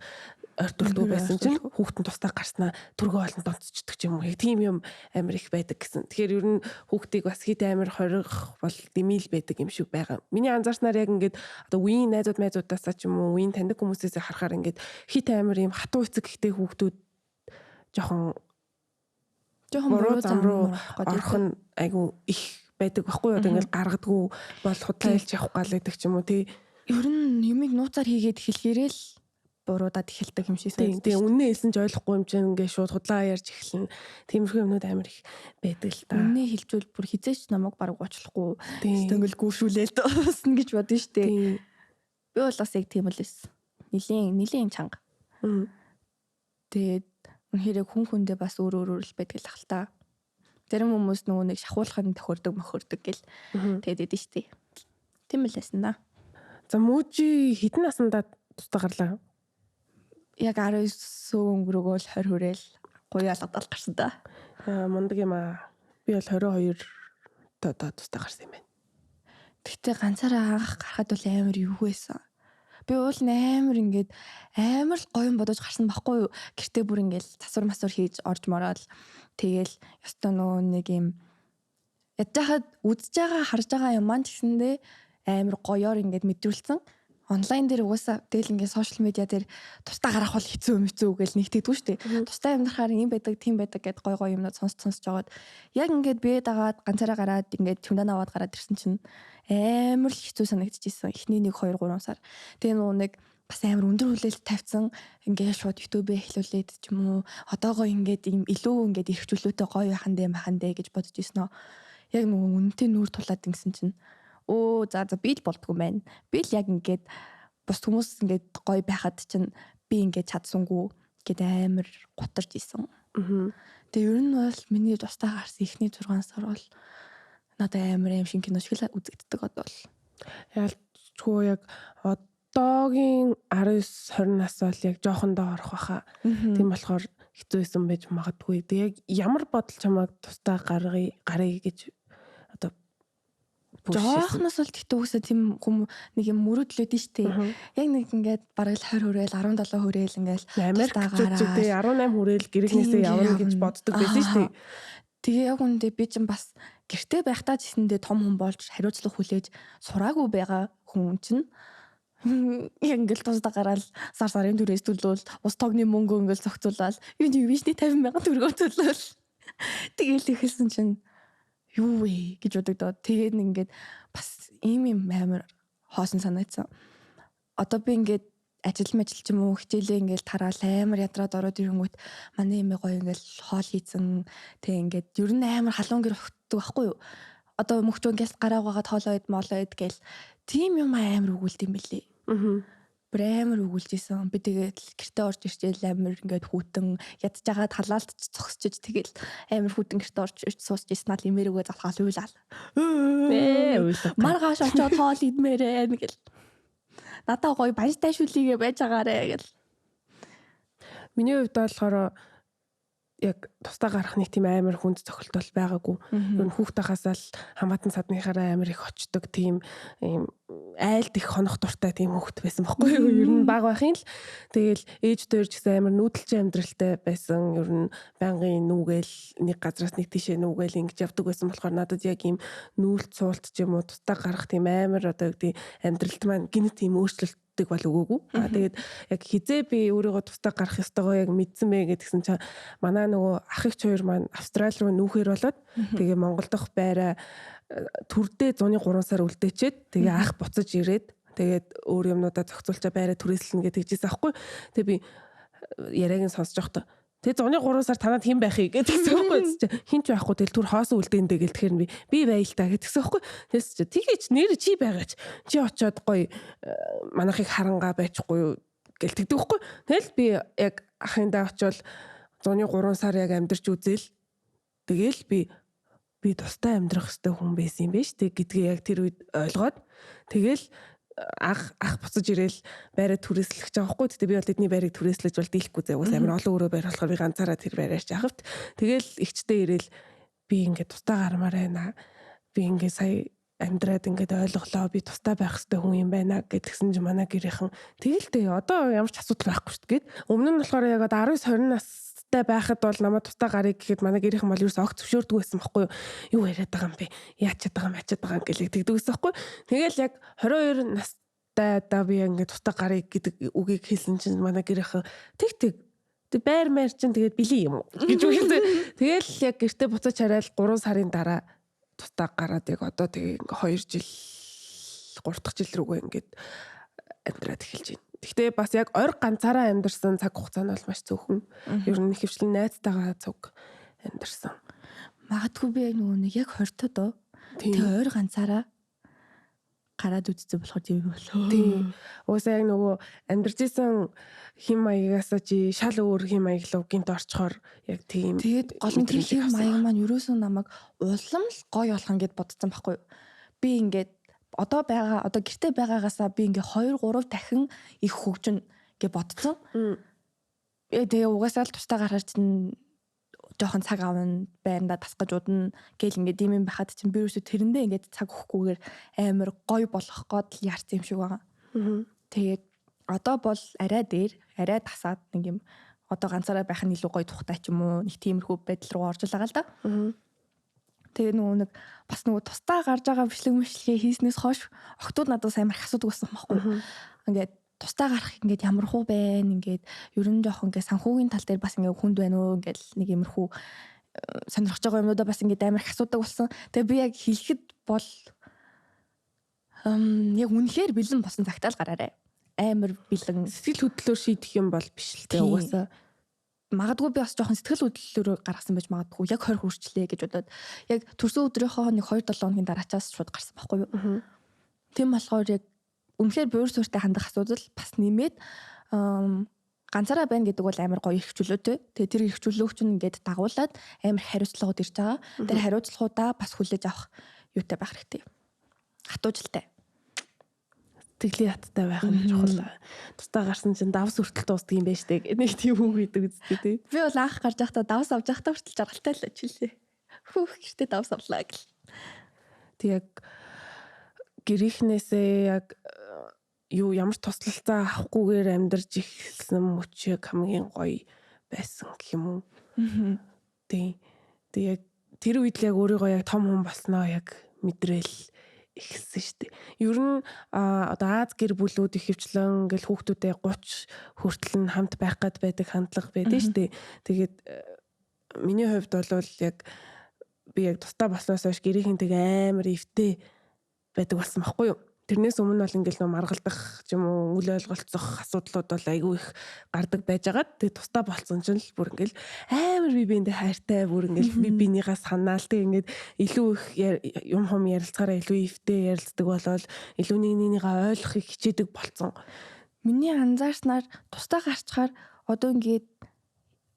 ойртуулдгүй байсан чинь хүүхдэн тусдаа гарснаа түргэн хоолнд донцчихдаг ч юм уу. Тийм юм амар их байдаг гэсэн. Тэгэхээр ер нь хүүхдийг бас хит амар хорих бол дэмийл байдаг юм шиг байгаа. Миний анзаарснаар яг ингээд одоо үеийн найзууд майзуудаасаа ч юм уу үеийн таньдаг хүмүүсээс харахаар ингээд хит амар юм хатуу эцэг ихтэй хүүхдүүд жоохон буруу зам руу орох нь айгүй их байдаг байхгүй юу? Одоо ингээд гаргадгүй бол худлаа хэлж явах гал гэдэг ч юм уу тий. Ер нь юмыг нууцаар хийгээд эхлэхээрээ л буруудаад эхэлдэг юм шиг санагдав. Тийм, үннээ хэлсэн ч ойлгохгүй юм чинь ингээ шууд худлаа ярьж эхэлнэ. Тиймэрхүү юмнууд амар их байдаг л та. Үннээ хэлжүүл бүр хизээч намайг бараг уучлахгүй. Тэгвэл ингээл гүүшүүлээл дуусна гэж бодно шүү дээ. Би бол бас яг тийм л эс. Нилийн чанга. Тэгээд үнэхээр хүн хүндээ бас өөр өөр л байдаг л ах л та. Зарим хүмүүс нөгөө нэг шахуулахын тохирдог мохирдог гэл тэгээд идэв шүү дээ. Тийм л байсан да. За Мүүжи хэдэн насандаа тусдаа гарлаа? Яг 19 өнгөрөөгөөл 20 хүрээл гоё алгадал гарсан да. Аа мундаг юм аа. Би бол 22 одоо тусдаа гарсан юм байна. Тэгтээ ганцаараа анх гарахад бол амар юу байсан. Би уул нь амар ингээд амар л гоё юм бодож гарсан байхгүй юу? Гэртээ бүр ингээд засвар масвар хийж орж мороод тэгэл ёстой нөгөө нэг юм ядж хахад үзэж байгаа харж байгаа юм маань гэсэндээ амар гоёор ингээд мэдрүүлсэн. Онлайн дээр угаасаа тэгэл ингээд сошиал медиа дээр тусдаа гарах бол хэцүү юм хэцүү гэж нэгтгэдэггүй шүү дээ. Тусдаа амьдрахаар ийм байдаг, тийм байдаг гэд гой гой юмнууд сонсож жагаад яг ингээд бие дагаад ганцаараа гараад ингээд чемодан аваад гараад ирсэн чинь амар л хэцүү санагдчихсэн. Эхний 1 2 3 сар. Тэгээ нөгөө нэг Бас амар өндөр хүлээлт тавьсан. Ингээд шууд YouTube-ээ эхлүүлээд ч юм уу одоогоо ингээд ийм илүү ингээд эрх чөлөөтэй гоё байхан дээ махан дээ гэж бодож ирсэн. Яг нөгөө үнэнтэй нүүр тулаад ингэсэн чинь өө за за би л болдгүй байна. Би л яг ингээд бус хүмүүс ингээд гоё байхад чинь би ингээд чадсангүй гэд амар гутарч исэн. Тэгээ ер нь бол миний тусдаа гарсан эхний 6 сар бол надад амар аим шинэ кино шиг л үзэгддэг одоо бол. Ялчгүй яг одоогийн 19 20 нас бол яг жоохондоо орох байхаа. Тийм болохоор хэцүү байсан байж магадгүй. Тэг яг ямар бодол чамайг тусдаа гаргая гарыг гэж одоо жоохноос бол тэгтээ үгүйсээ тийм хүм нэг юм мөрөөдлөөд нь штэ. Яг нэг ингээд бараг л 20 хүрээл 17 хүрээл ингээд Америкчууд ч тэгээ 18 хүрээл гэрэгнээсээ явна гэж боддог байсан штэ. Тэгээ яг үндэ би чинь бас гэрте байхдаа ч гэсэндээ том хүн болж хариуцлага хүлээж сураагүй байгаа хүн чинь яг ингээл тусдаа гараал сар сарын түрээс төлөөл ус тогны мөнгө ингээл зохицуулаад юу нэг вишний 50 мянган төгрөгөө төлөөл тэгэл эхэлсэн чинь юу вэ гэж бодогдоод тэгээд ингээд бас ийм юм амар хоосон санагдсан. Одоо би ингээд ажил мажил ч юм уу хичээлээ ингээл тараал амар ядраад ороод ирэнгүүт манай юм гоё ингээл хоол хийцэн тэг ингээд ер нь амар халуун гэр өгдөг байхгүй юу? Одоо мөхчөө ингээл гараагаад хоолоо ид молоо ид гэл тийм юм амар өгүүлд юм бэлээ. Бүр амар өгүүлж исэн. Би тэгээд гэртээ орж ирчээл амар ингээд хүүтэн ядж байгаа талаалт зогсчиж тэгэл амар хүүтэн гэртээ орж ирч суусч исэн ал имээрүүгээ залхаал уйлаал. Ээ уйлаа. Маргааш очиод хоол идмээрээ гэл. Надаа гоё баяж тайшуулъя байж байгаарэ гэл. Миний хувьд болохоор яг тусдаа гарах нэг тийм амар хүнд цохилт бол байгаагүй. Ер нь хүүхд тахаасаа л хамаатан садныхаараа амар их очдог тийм ийм айлд их хонох дуртай тийм хүүхд байсан байхгүй юу? Ер нь баг байхын л тэгэл ээж дээр ч гэсэн амар нүүдэлчин амьдралтай байсан. Ер нь байнгын нүгэл нэг газраас нэг тийшээ нүгэл ингэж явдаг байсан болохоор надад яг ийм нүүлт суулт ч юм уу тусдаа гарах тийм амар одоо юу гэдэг амьдралд маань гинт тийм өөрчлөлт бол өгөөгүй. Аа тэгээд яг хизээ би өөрийгөө тусдаа гарах ёстойгоо яг мэдсэн бэ гэдгсэн чинь манай нөгөө ах эгч хоёр маань Австрали руу нүүхээр болоод тэгээ Монгол дахь байраа төрдөө зуны 3 сар үлдээчээд тэгээ ах буцаж ирээд тэгээд өөр юмнуудаа зохицуулчаа байраа түрээслэнэ гэж тэгжсэн аахгүй. Тэгээ би яриаг нь сонсож байхдаа тэгээ зуны 3 сар танад хэн байхыг гэдгсэн байхгүй. Хин ч байхгүй тэгэл түр хоосон үлдээндээ гэл тэгэхээр би байл та гэдгсэн байхгүй. Тэгээс чи тэгээч нэр чи байгаач. Чи очиод гоё манайхыг харангаа байчихгүй юу гэл тэгдэг байхгүй. Тэгэл би яг ахындаа очиод зуны 3 сар яг амьдарч үзэл тэгэл би тустай амьдрах ёстой хүн байсан юм байна шүү гэдгээ яг тэр үед ойлгоод тэгэл ах буцаж ирээл байраа түрээслэх гэж байгаа хгүй. Гэтэ би бол эдний байрыг түрээслэж бол дийлэхгүй заяа. Амар олон өрөө байр болохоор би ганцаараа тэр байраар ч ахавт. Тэгэл эгчтэй ирээл би ингээд тусдаа гармаар байна. Би ингээд сая амьдраад ингээд ойлголоо. Би тусдаа байх хэрэгтэй хүн юм байна гэдгсэн чинь манай гэрийнхэн тэгэл дээ одоо ямар ч асуудал байхгүй шүү дээ гэд. Өмнө нь болохоор яг 19 20 настай байхад бол намайг тусдаа гарыг гэхэд манай гэрийнхэн бол ерөөс огт зөвшөөрдөг байсан байхгүй юу? Юу яриад байгаа юм бэ? Яаж чаддаг юм, ачаад байгаа юм гэлээ тэгдэг байсан байхгүй юу? Тэгэл яг 22 настай одоо би ингээд тусдаа гарыг гэдэг үгийг хэлсэн чинь манай гэрийнхэн тэг тэг тэг байр маяр чинь тэгээд били юм уу гэж үгэлээ. Тэгэл яг гэртээ буцаж хараад 3 сарын дараа тусдаа гараад яг одоо тэгээ ингээ 2 жил 3 дахь жил рүүгээ ингээд амьдраад эхэлж байна. Гэхдээ бас яг ойр ганцаараа амьдарсан цаг хугацаа нь бол маш цөөхөн. Ер нь ихэвчлэн найзтайгаа цуг амьдарсан. Магадгүй би яг нөгөө нэг яг 20 тод тэгээ ойр ганцаараа гараад үзсэн болохоор тийм болоо. Тийм. Уусаа яг нөгөө амьдарч исэн хэм маягасаа чи шал өөр хэм маяг руу гинт орчхоор яг тийм. Тэгээд гол нь тэр хэм маяг маань ерөөсөн намайг улам л гоё болох юм гэд бодсон байхгүй юу. Би ингээд одоо байгаа одоо гэрте байгаагаасаа би ингээ 2 3 дахин их хөгжин гэж бодсон. Тэгээ угаасаа л тусдаа гарахаар чинь жоохон цаг авна, байрандаа тасгаж удна гэл ингээд ийм юм байхад чинь би ерөөсөө тэрэндээ ингээд цаг өгөхгүйгээр амар гоё болох гээд л ярьсан юм шиг байгаа. Тэгээд одоо бол арай дээр, арай тасаад нэг юм одоо ганцаараа байх нь илүү гоё тухтай ч юм уу нэг тиймэрхүү байдал руу орж байгаа л да. Тэгээ нөгөө нэг бас нөгөө тусдаа гарч байгаа бичлэг мэтлэгээ хийснээс хойш октод надаас амар их асуудаг байсан байхгүй. Ингээд тусдаа гарах ингээд ямар хуу байна ингээд ер нь жоох ингээд санхүүгийн тал дээр бас ингээд хүнд байна уу ингээд нэг иймэрхүү сонирхож байгаа юмнуудаа бас ингээд амар их асуудаг болсон. Тэгээ би яг хэлэхэд бол яг үнэхээр бэлэн болсон цагтаа л гараарай. Амар бэлэн сэтгэл хөдлөлөөр шийдэх юм бол биш л дээ угаасаа. Магадгүй би бас жоохон сэтгэл хөдлөлөөр гаргасан байж магадгүй. Яг 20 хүрчлээ гэж бодоод яг төрсөн өдрийнхөө нэг 2-7 хоногийн дараачаас шууд гарсан байхгүй юу. Тийм болохоор яг үнэхээр буур суурьтай хандах асуудал бас нэмээд ганцаараа байна гэдэг бол амар гоё эрх чөлөөтэй. Тэгээ тэр эрх чөлөөг чинь ингээд дагуулад амар хариуцлагууд ирж байгаа. Тэр хариуцлагуудаа бас хүлээж авах юутай байх хэрэгтэй. Хатуужилтай. Сэтгэлийн хаттай байх нь чухал. Тусдаа гарсан чинь давс хүртэл дуустдаг юм байна штэ. Нэг тийм үг хийдэг үсттэй тий. Би бол анх гарч байхдаа давс авч байхдаа хүртэл жаргалтай л чилээ. Хүүх гэртээ давс авлаа гэл. Тэг яг гэрийнхнээсээ яг юу ямар туслалцаа авахгүйгээр амьдарч эхэлсэн мөч яг хамгийн гоё байсан гэх юм уу. Тий. Тэг яг тэр үед л яг өөрийгөө яг том хүн болсноо яг мэдрээл эхэлсэн шүү дээ. Ер нь одоо Аз гэр бүлүүд ихэвчлэн ингээл хүүхдүүдээ 30 хүртэл нь хамт байх гад байдаг хандлага байдаг шүү дээ. Тэгээд миний хувьд бол яг би яг тусдаа болсноос хойш гэрийнхэнтэйгээ амар эвтэй байдаг болсон байхгүй юу? Тэрнээс өмнө бол ингээл нөө маргалдах ч юм уу үл ойлголцох асуудлууд бол айгүй их гардаг байжгаад тэгээ тусдаа болцсон чинь л бүр ингээл амар би биэндээ хайртай бүр ингээл би бинийгаа санаал тэг ингээд илүү их юм хум ярилцахаараа илүү эвтэй ярилцдаг болоод илүү нэг нэгнийгаа ойлгохыг хичээдэг болцсон. Миний анзаарснаар тусдаа гарчхаар одоо ингээд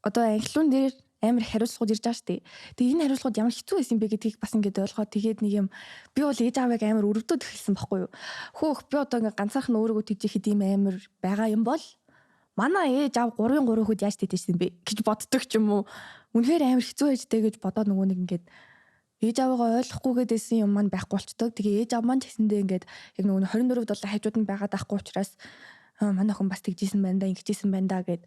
одоо анхлуун дээр амар их хариуцлагууд ирж байгаа шүү дээ. Тэгээ энэ хариуцлагууд ямар хэцүү байсан бэ гэдгийг бас ингээд ойлгоод тэгээд нэг юм би бол ээж аавыг амар өрөвдөд эхэлсэн байхгүй юу. Хөөх би одоо ингээд ганцаарх нь өөрийгөө тэжээхэд ийм амар байгаа юм бол манай ээж аав 3-ын 3 хүүд яаж тэжээсэн бэ гэж боддог ч юм уу. Үнэхээр амар хэцүү ээжтэй гэж бодоод нөгөө нэг ингээд ээж аавыгаа ойлгохгүйгээд байсан юм маань байхгүй болчдөг. Тэгээ ээж аав маань ч гэсэндээ ингээд яг нөгөө 24 7 хажууд нь байгаад байхгүй учраас манай охин бас тэгжсэн байна да, ингэжсэн байна да гэд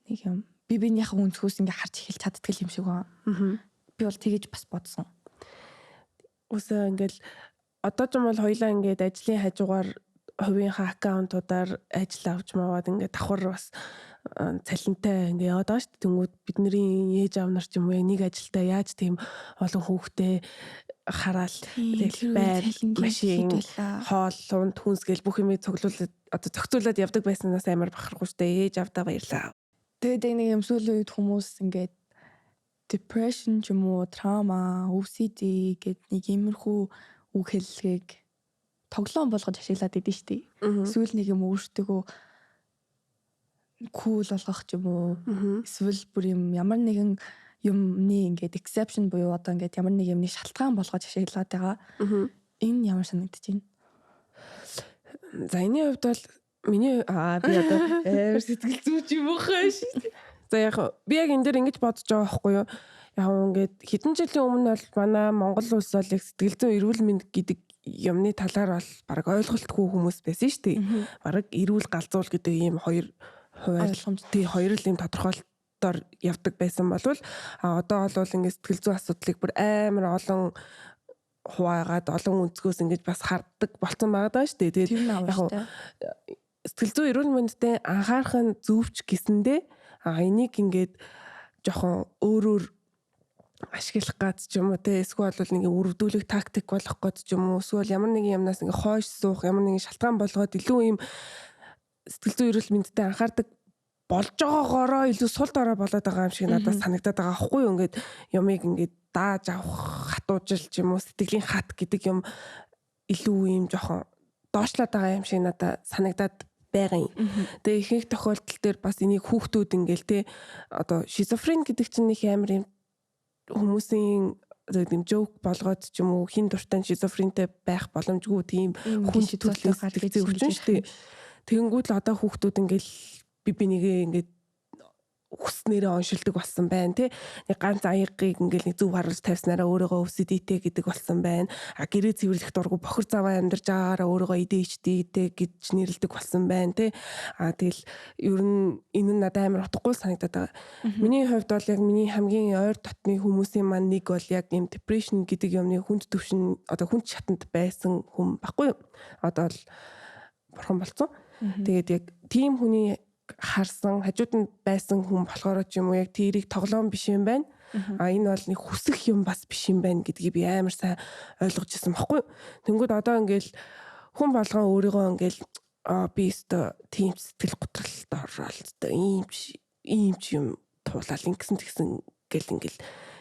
нэг юм би биенийхээ өнцгөөс ингээ харж эхэлж чаддаг юм шиг байна. Би бол тэгэж бас бодсон. Үсээ ингээл одоо ч юм бол хоёлаа ингээд ажлын хажуугаар хувийнхаа аккаунтуудаар ажил авч маваад ингээд давхар бас цалинтай ингээд яваад байгаа шүү дээ. Тэнгүүд бидний ээж аав нар ч юм уу нэг ажилдаа яаж тийм олон хүүхдээ хараал тэгэл байр, машин, хоол, унд, хүнс гэл бүх юмыг цуглуулад одоо зохицуулаад явдаг байснаас амар бахархуу шүү дээ. Ээж аавдаа баярлаа. Тэгээд нэг юм сүүлийн үед хүмүүс ингээд depression ч юм уу, trauma, OCD гэд нэг иймэрхүү үг хэллэгийг тоглоом болгож ашиглаад идэв шүү дээ. Эсвэл нэг юм өөртөө cool болгох ч юм уу. Эсвэл бүр юм ямар нэгэн юмны ингээд exception буюу одоо ингээд ямар нэг юмны шалтгаан болгож ашиглаад байгаа. Энэ ямар санагдаж байна? За энэний хувьд бол миний би одоо амар сэтгэл зүйч юм бохоо шүү. За яг би яг энэ дээр ингэж бодож байгаа байхгүй юу? Яг ингээд хэдэн жилийн өмнө бол манай Монгол улс бол яг сэтгэл зүйн эрүүл мэнд гэдэг юмны талаар бол бараг ойлголтгүй хүмүүс байсан шүү дээ. Бараг эрүүл галзуул гэдэг ийм хоёр хуваар тий хоёр л ийм тодорхойлолтоор явдаг байсан болвол одоо бол ингээд сэтгэл зүйн асуудлыг бүр амар олон хуваагаад олон өнцгөөс ингэж бас харддаг болцсон байгаа даа шүү дээ. Тэгээд яг сэтгэл зүйн эрүүл мэндэд анхаарах нь зөвч гэсэндээ энийг ингээд жоохон өөрөөр ашиглах гад ч юм уу те эсвэл бол нэг өрөвдүүлэх тактик болох гад ч юм уу эсвэл ямар нэгэн юмнаас ингээ хойш суух ямар нэгэн шалтгаан болгоод илүү юм сэтгэл зүйн эрүүл мэндэд анхаардаг болж байгаагаараа илүү сул дорой болоод байгаа юм шиг надад санагдаад байгаа аахгүй юу. Ингээд юмыг ингээд дааж авах хатуужил ч юм уу сэтгэлийн хат гэдэг юм илүү юм жоохон доошлоод байгаа юм шиг надад санагдаад байгаа юм. Тэгээ ихэнх тохиолдол дээр бас энийг хүүхдүүд ингээл те одоо шизофрен гэдэг чинь нэг амар юм хүмүүсийн юм жоок болгоод ч юм уу хин дуртай шизофрентэй байх боломжгүй тийм хүн төрлийн сэтгэл өвчин шүү дээ. Тэгэнгүүт л одоо хүүхдүүд ингээл би бинийгээ ингээд хүснээрээ оншилдог болсон байна тий. Нэг ганц аягыг ингээл нэг зөв харуулж тавьснараа өөрийгөө OCD-тэй гэдэг болсон байна. А гэрээ цэвэрлэх дургу бохир заваа амьдарч байгаагаараа өөрийгөө ADHD-тэй гэж нэрлэдэг болсон байна тий. А тэгэл ер нь энэ нь надад амар утгагүй санагдаад байгаа. Миний хувьд бол яг миний хамгийн ойр дотны хүмүүсийн маань нэг бол яг ийм depression гэдэг юмны хүнд төвшин одоо хүнд шатанд байсан хүн баггүй юу. Одоо л бурхан болцсон. Тэгээд яг тийм хүний харсан хажууд нь байсан хүн болохоор ч юм уу яг тэрийг тоглоом биш юм байна. А энэ бол нэг хүсэх юм бас биш юм байна гэдгийг би амар сайн ойлгож ирсэн баггүй. Тэнгүүд одоо ингээл хүн болгон өөрийгөө ингээл Би өстө тийм сэтгэл готролд ороод өстө ийм ч юм туулаад ингэсэн тэгсэн гэл ингээл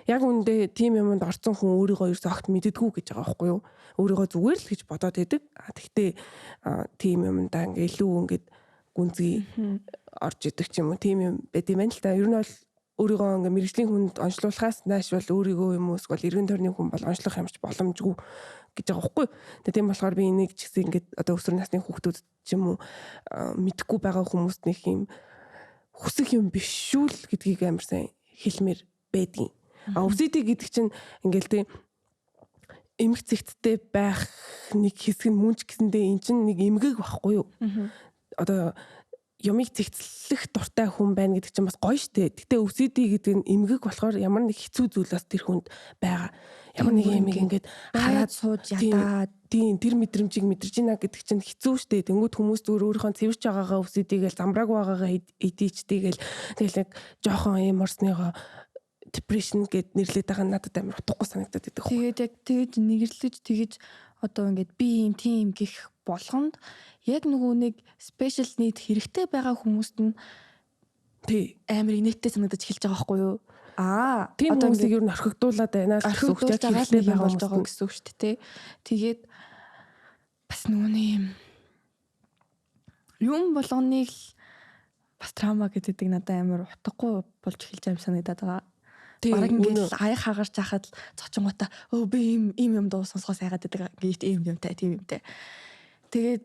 яг үндэ тийм юмд орсон хүн өөрийгөө ерөөсөө огт мэддэггүй гэж байгаа байхгүй юу? Өөрийгөө зүгээр л гэж бодоод байдаг. А тэгтээ тийм юмдаа ингээ илүү ингээд гүнзгий орж идэг ч юм уу, тийм юм байд юм байна л та. Ер нь бол өөрийгөө ингээ мэрэгжлийн хүнд онцлуулахаас нааш бол өөрийгөө юм уу эсвэл эргэн тойрны хүн бол онцлох юмч боломжгүй гэж байгаа байхгүй юу. Тэгээ тийм болохоор би энийг ч гэсэн ингээд одоо өсвөр насны хүүхдүүд ч юм уу мэдэхгүй байгаа хүмүүст нэг юм хүсэх юм биш шүү л гэдгийг амар сайн хэлмээр байдгийн. А OCD гэдэг чинь ингээл тийм эмх цэгттэй байх нэг хэсэг нь мөн ч гэсэндээ эн чинь нэг эмгэг байхгүй юу. Одоо юмыг цэгцлэх дуртай хүн байна гэдэг чинь бас гоё штэ. Гэтэ OCD гэдэг нь эмгэг болохоор ямар нэг хэцүү зүйл бас тэр хүнд байгаа. Ямар нэг юм ингээд хараад сууж ядаад тийм тэр мэдрэмжийг мэдэрч байна гэдэг чинь хэцүү штэ. Тэнгүүд хүмүүс зүгээр өөрийнхөө цэвэрч байгаагаа OCD гээл замбрааг байгаагаа ADHD гээл тэгэл нэг жоохон юм орсныгоо depression гэд нэрлээд байгаа нь надад амар утгагүй санагдаад байдаг. Тэгээд яг тэгэж нэрлэж тэгэж одоо ингээд би юм тийм гих болгонд яг нөгөө нэг special need хэрэгтэй байгаа хүмүүст нь тий амар инээдтэй санагдаж эхэлж байгаа байхгүй юу? Аа тийм хүмүүсийг ер нь орхигдуулаад байна л гэсэн үг чинь хэрэгтэй байгаа болж байгаа гэсэн үг шүү дээ тий. Тэгээд бас нөгөө нэг юм болгоныг л бас trauma гэдэг надад амар утгагүй болж эхэлж байгаа юм санагдаад байгаа. Бараг ингээд аяг хагарч хахад л цочингуудаа өө би ийм ийм юм дуу сонсгоос айгаад байдаг ингээд ийм юмтай тийм юмтай. Тэгээд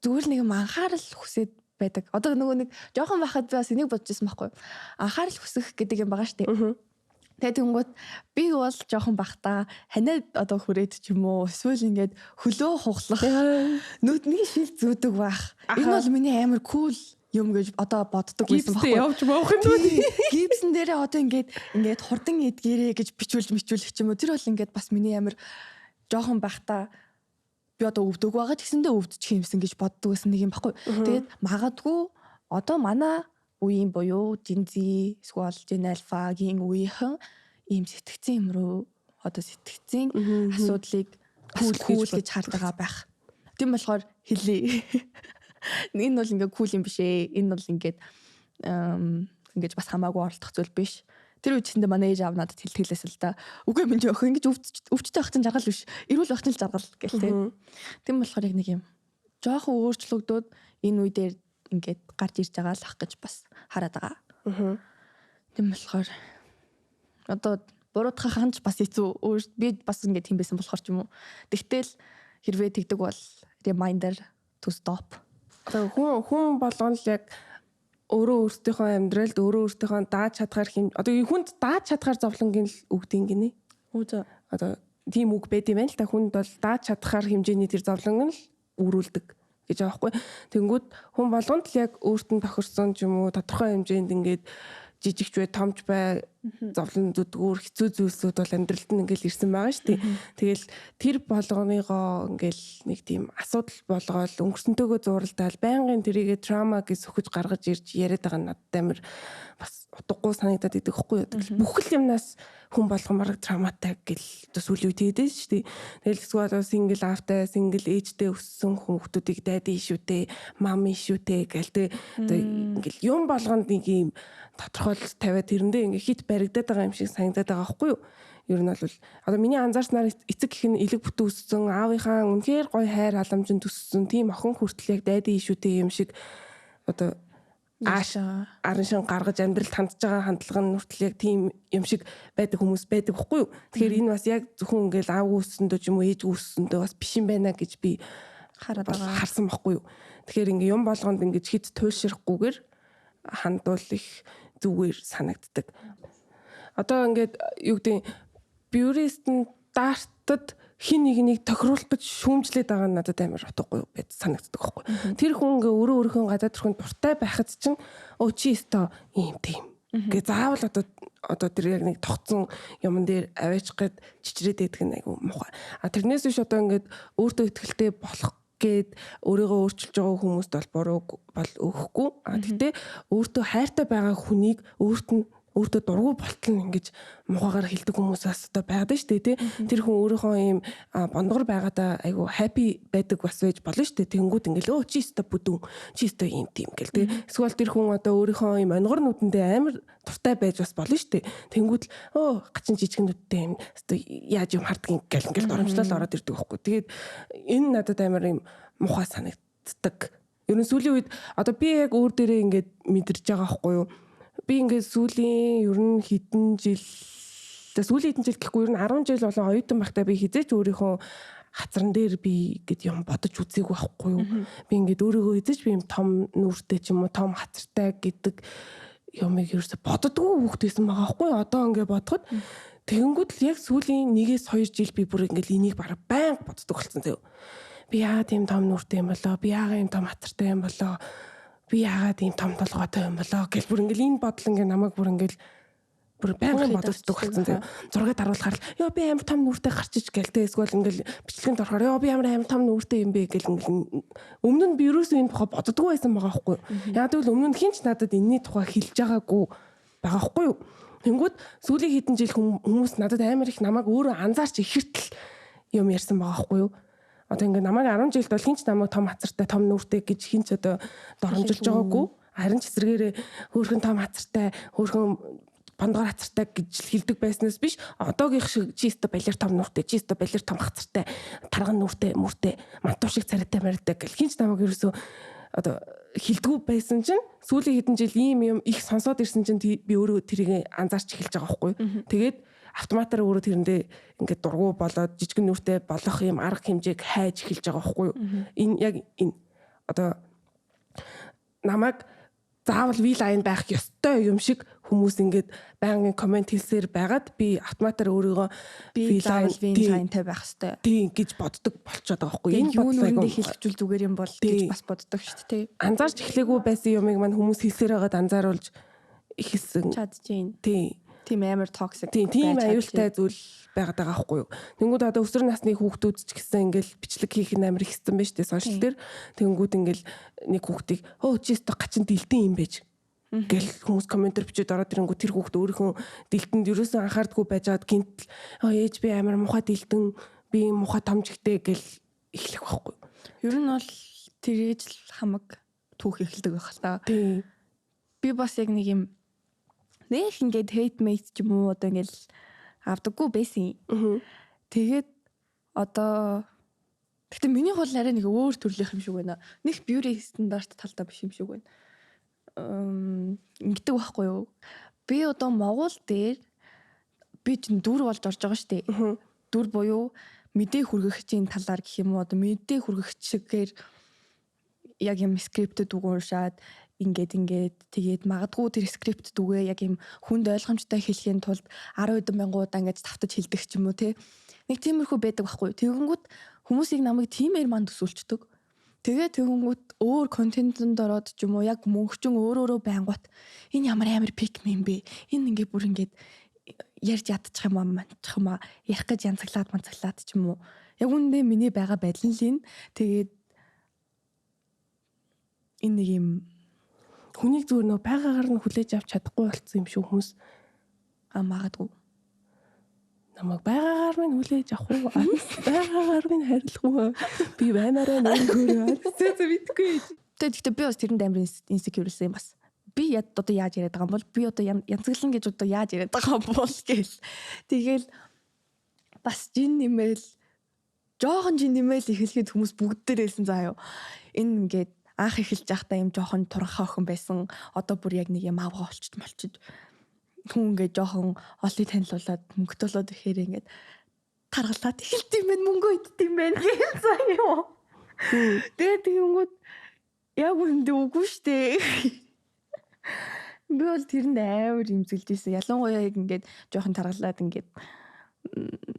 зүгээр л нэг юм анхаарал хүсээд байдаг. Одоо нөгөө нэг жоохон байхад би бас энийг бодож ирсэн байхгүй юу? Анхаарал хүсэх гэдэг юм байгаа шүү дээ. Тэгээд тэнгуут би бол жоохон бахта ханиад одоо хүрээд ч юм уу эсвэл ингээд хөлөө хуглах, нүдний шил зүүдэг байх. Энэ бол миний амар cool юм гэж одоо боддог байсан байхгүй юу? Явж буух юм дүү. Гипсэн дээрээ одоо ингээд ингээд хурдан эдгээрээ гэж бичүүлж мичүүлэх ч юм уу. Тэр бол ингээд бас миний амар жоохон бахта би одоо өвдөг байгаа ч гэсэндээ өвдчих юмсан гэж боддог байсан нэг юм байхгүй. Тэгээд магадгүй одоо манай үеийн буюу Gen Z эсвэл Gen Alpha-гийн үеийнхэн ийм сэтгцэн юм руу одоо сэтгцийн асуудлыг cool гэж харж байгаа байх. Тийм болохоор хэлье. Энэ бол ингээ cool юм биш ээ. Энэ бол ингээд ингэж бас хамаагүй оролдох зүйл биш. Тэр үед чэндээ манай ээж аав надад хэлтгэлээс л да. Үгүй минь охин ингэж өвчтэй байх чинь жаргал биш. Эрүүл байх чинь л жаргал гэл тэ. Тийм болохоор яг нэг юм жоохон өөрчлөгдөөд энэ үе дээр ингээд гарч ирж байгаа л ах гэж бас хараад байгаа. Тийм болохоор одоо буруутгах нь ч бас хэцүү. Би бас ингээд тийм байсан болохоор ч юм уу. Тэгтэл хэрвээ тэгдэг бол reminder to stop. Одоо хүн болгон л яг өөрөө өөртөөхөө амьдралд өөрөө өөртөөхөө дааж чадхаар хэм одоо хүнд дааж чадхаар зовлонгийн л өгдөг гинэ. Үү за. Одоо тийм үг байд юм байна л та, хүнд бол дааж чадхаар хэмжээний тэр зовлон нь л үүрүүлдэг гэж байгаа байхгүй. Тэнгүүд хүн болгонд л яг өөрт нь тохирсон ч юм уу тодорхой хэмжээнд ингээд жижигч бай, томч бай, зовлон зүдгүүр, хэцүү зүйлсүүд бол амьдралд нь ингээл ирсэн байгаа шүү дээ. Тэгэл тэр болгоныгоо ингээл нэг тийм асуудал болгоол өнгөрсөнтэйгөө зууралдаал байнгын тэрийгэ trauma гэж сөхөж гаргаж ирж яриад байгаа нь надад амар бас утгагүй санагдаад идэх хөхгүй юу. Тэгэл бүх л юмнаас хүн болгон бараг trauma тай гэл одоо сүүлийн үед тэгээд шүү дээ. Тэгэл эсвэл single аавтай, single ээжтэй өссөн хүүхдүүдийг daddy issue тэй, mommy issue тэй гэл тэ одоо ингээл юм болгонд нэг юм тодорхойлолт тавиад тэрэндээ ингээ хит баригдаад байгаа юм шиг санагдаад байгаа байхгүй юу? Ер нь бол одоо миний анзаарснаар эцэг гэх нь элэг бүтэн өссөн, аавынхаа үнэхээр гоё хайр халамжинд өссөн тийм охин хүртэл яг daddy issue тэй юм шиг одоо ааш арын шин гаргаж амьдралд хандж байгаа хандлага нь хүртэл яг тийм юм шиг байдаг хүмүүс байдаг хгүй юу? Тэгэхээр энэ бас яг зөвхөн ингээл аав өссөндөө ч юм уу ээж өссөндөө бас биш юм байна гэж би хараад байгаа. Харсан байхгүй юу? Тэгэхээр ингээ юм болгонд ингэж хит туйлшрахгүйгээр хандвал их зүгээр санагддаг. Одоо ингээд юу гэдэг beauty стандарт хин нэг нэг тохируулах гэж шүүмжлээд байгаа нь надад амар утгагүй байд санагддаг байхгүй. Тэр хүн ингээ өөрөө өөрийнхөө гадаад төрхөнд дуртай байхад чинь өө чи өстой ийм тийм гэ заавал одоо тэр яг нэг тогтсон юмн дээр аваачих гээд чичрээд байдаг нь айгу муухай. А тэрнээс биш одоо ингээд өөртөө ихтэй болох гээд өөрийгөө өөрчилж байгаа хүмүүст бол буруу бол өгөхгүй. А тэгтээ өөртөө хайртай байгаа хүнийг өөрт нь Өөртөө дургүй болтол нь ингэж мухагаар хэлдэг хүмүүс бас одоо байгаад шүү дээ, тий. Тэр хүн өөрийнхөө ийм бондгор байгаадаа айгу happy байдаг бас байж болно шүү дээ. Тэнгүүд ингээл өө чи өстө бүдүүн, чи өстө ийм тийм гэл, тий. Эсвэл тэр хүн одоо өөрийнхөө ийм онгор нүдэндээ амар дуртай байж бас болно шүү дээ. Тэнгүүд л өө гачин жижиг нүдтэй юм өстө яаж юм хардгийг гэл ингээл доромжлол ороод ирдэг байхгүй. Тэгээд энэ надад амар ийм мухай санагддаг. Ер нь сүүлийн үед одоо би яг өөр дээрээ ингээд мэдэрч байгаа байхгүй юу? Би ингээд сүүлийн ер нь хэдэн жил, сүүлийн хэдэн жил гэхгүй, ер нь 10 жил болон оюутан байхдаа би хизээч өөрийнхөө хацран дээр би гэд юм бодож үзээгүй байхгүй юу. Би ингээд өөрийгөө хизээч би юм том нүүртэй ч юм уу том хацартай гэдэг юмыг ерөөсө боддгоо хүүхэд байсан байгаа байхгүй юу. Одоо ингээд бодоход тэгэнгүүт л яг сүүлийн 1-2 жил би бүр ингээд энийг бараг байнга боддог болсон заяа. Би яагаад ийм том нүүртэй юм болоо? Би яагаад ийм том хацартай юм болоо? Би яагаад ийм том толгойтой юм болоо гэл бүр ингээл энэ бодол ингээ намайг бүр ингээл бүр байнгын бодогддог болсон заяа. Зургийг даруулахаар л ёо би амар том нүртэй гарчиж гээл те, эсвэл ингээл бичлэгэнд орохоор ёо би амар амар том нүртэй юм бэ гэл ингээл өмнө нь би ерөөсөө энэ тухай боддгоо байсан байгаа байхгүй. Яг тэгвэл өмнө нь хинч надад энэний тухай хэлж байгаагүй байгаа байхгүй юу. Тэнгүүд сүүлийн хэдэн жил хүмүүс надад амар их намайг өөрөө анзаарч ихэртэл юм ярьсан байгаа байхгүй юу. Одоо ингээ намайг 10 жилд бол хинч намайг том хацартай, том нүртэй гэж хинч одоо доромжилж байгаагүй. Харин ч эсрэгээрээ хөөрхөн том хацартай, хөөрхөн бондгор хацартай гэж хэлдэг байснаас биш одоогийнх шиг чи өстө балер том нүртэй, чи өстө балер том хацартай, тарган нүртэй, мүртэй, мантуу шиг царайтай мартай гэл хинч намайг ерөөсөө одоо хилдэггүй байсан чинь сүүлийн хэдэн жил ийм юм их сонсоод ирсэн чинь би өөрөө тэрийг анзаарч эхэлж байгаа байхгүй. Тэгээд автоматар өөрөө тэрэндээ ингээд дургу болоод жижигэн нүртэй болох юм арга хэмжээг хайж эхэлж байгаа байхгүй юу. Энэ яг энэ одоо намайг заавал V-line байх ёстой юм шиг хүмүүс ингээд байнгын комент хэлсээр байгаад би автоматар өөрийгөө V-line-тай байх ёстой тийм гэж боддог болчиход байгаа байхгүй. Энэ бодлоо хэлэхжүүл зүгээр юм бол гэж бас боддог шүү дээ. Анзаарч эхлээгүй байсан юмыг маань хүмүүс хэлсээр байгаад анзааруулж эхэлсэн. Чадчихээн. Тийм. Тийм амар токсик. Тийм аюултай зүйл байгаад байгаа байхгүй юу. Тэнгүүд одоо өсвөр насны хүүхдүүд ч гэсэн ингээл бичлэг хийх нь амар ихсэн байж тээ сошиал дээр. Тэнгүүд ингээл нэг хүүхдийг өө чи өстө гачин дэлдэн юм байж гэл хүмүүс комментэр бичээд ороод ирэнгүү тэр хүүхд өөрийнхөө дэлтэнд ерөөсөн анхаардаггүй байжгаад гинтл ээж би амар мухай дэлдэн, би мухай томжигтэй гэл эхлэх байхгүй. Ер нь бол тэрэж л хамаг түүх эхэлдэг байх л та. Тийм. Би бас яг нэг юм нэх ингээд hate mate ч юм уу одоо ингээл авдаггүй байсан. Тэгээд одоо гэхдээ миний хул арай нэг өөр төрлийнх юм шиг байна. Них beauty стандарт талдаа биш юм шиг байна. Ингэдэг байхгүй юу? Би одоо Монгол дээр би чинь дүр болж орж байгаа шүү дээ. Дүр буюу мэдээ хүргэгчийн талаар гэх юм уу одоо мэдээ хүргэгч шигээр яг юм скриптэд үг уншаад ингээд ингээд тэгээд магадгүй тэр скрипт дүгээ яг юм хүнд ойлгомжтой хэлэхийн тулд 10 хэдэн мянган удаа ингээд тавтаж хэлдэг ч юм уу те. Нэг тиймэрхүү байдаг байхгүй. Тэгэнгүүт хүмүүсийг намайг тиймэр манд төсөөлчдөг. Тэгээ тэгэнгүүт өөр контентэнд ороод ч юм уу яг мөнгөчөн өөр өөрөө байнгут энэ ямар амар пик юм бэ? Энэ ингээд бүр ингээд ярьж ядчих юм аа манчих юм аа ярих гэж янзаглаад манцаглаад ч юм уу. Яг үүндээ миний байгаа байдал нь л энэ. Тэгээд энэ нэг юм хүнийг зүгээр нөө байгаагаар нь хүлээж авч чадахгүй болцсон юм шиг хүмүүс магадгүй. Намайг байгаагаар минь хүлээж авах уу? Байгаагаар минь хайрлах уу? Би баймаараа нөргөөрөө. Зөө мэдгүй. Тэгэхдээ би бас тэрэнд амар insecure байсан юм бас. Би одоо яаж яриад байгаа юм бол би одоо янзаглан гэж одоо яаж яриад байгаа юм бол гээл. Тэгэл бас жин нэмэл жоохон жин нэмэл эхлэхэд хүмүүс бүгд дээр хэлсэн заа юу. Энэ ингээд анх эхэлж байхдаа юм жоохон туранхай охин байсан. Одоо бүр яг нэг юм авгаа болчиж молчиж хүн ингээд жоохон олыг танилуулад мөнгөтэй болоод ирэхээр ингээд таргалаад эхэлт юм байна, мөнгө идт юм байна гэж заа юу. Тэгээд тэгэнгүүт яг үндэ үгүй штэ. Би бол тэрэнд амар имзэглэж ирсэн. Ялангуяа яг ингээд жоохон таргалаад ингээд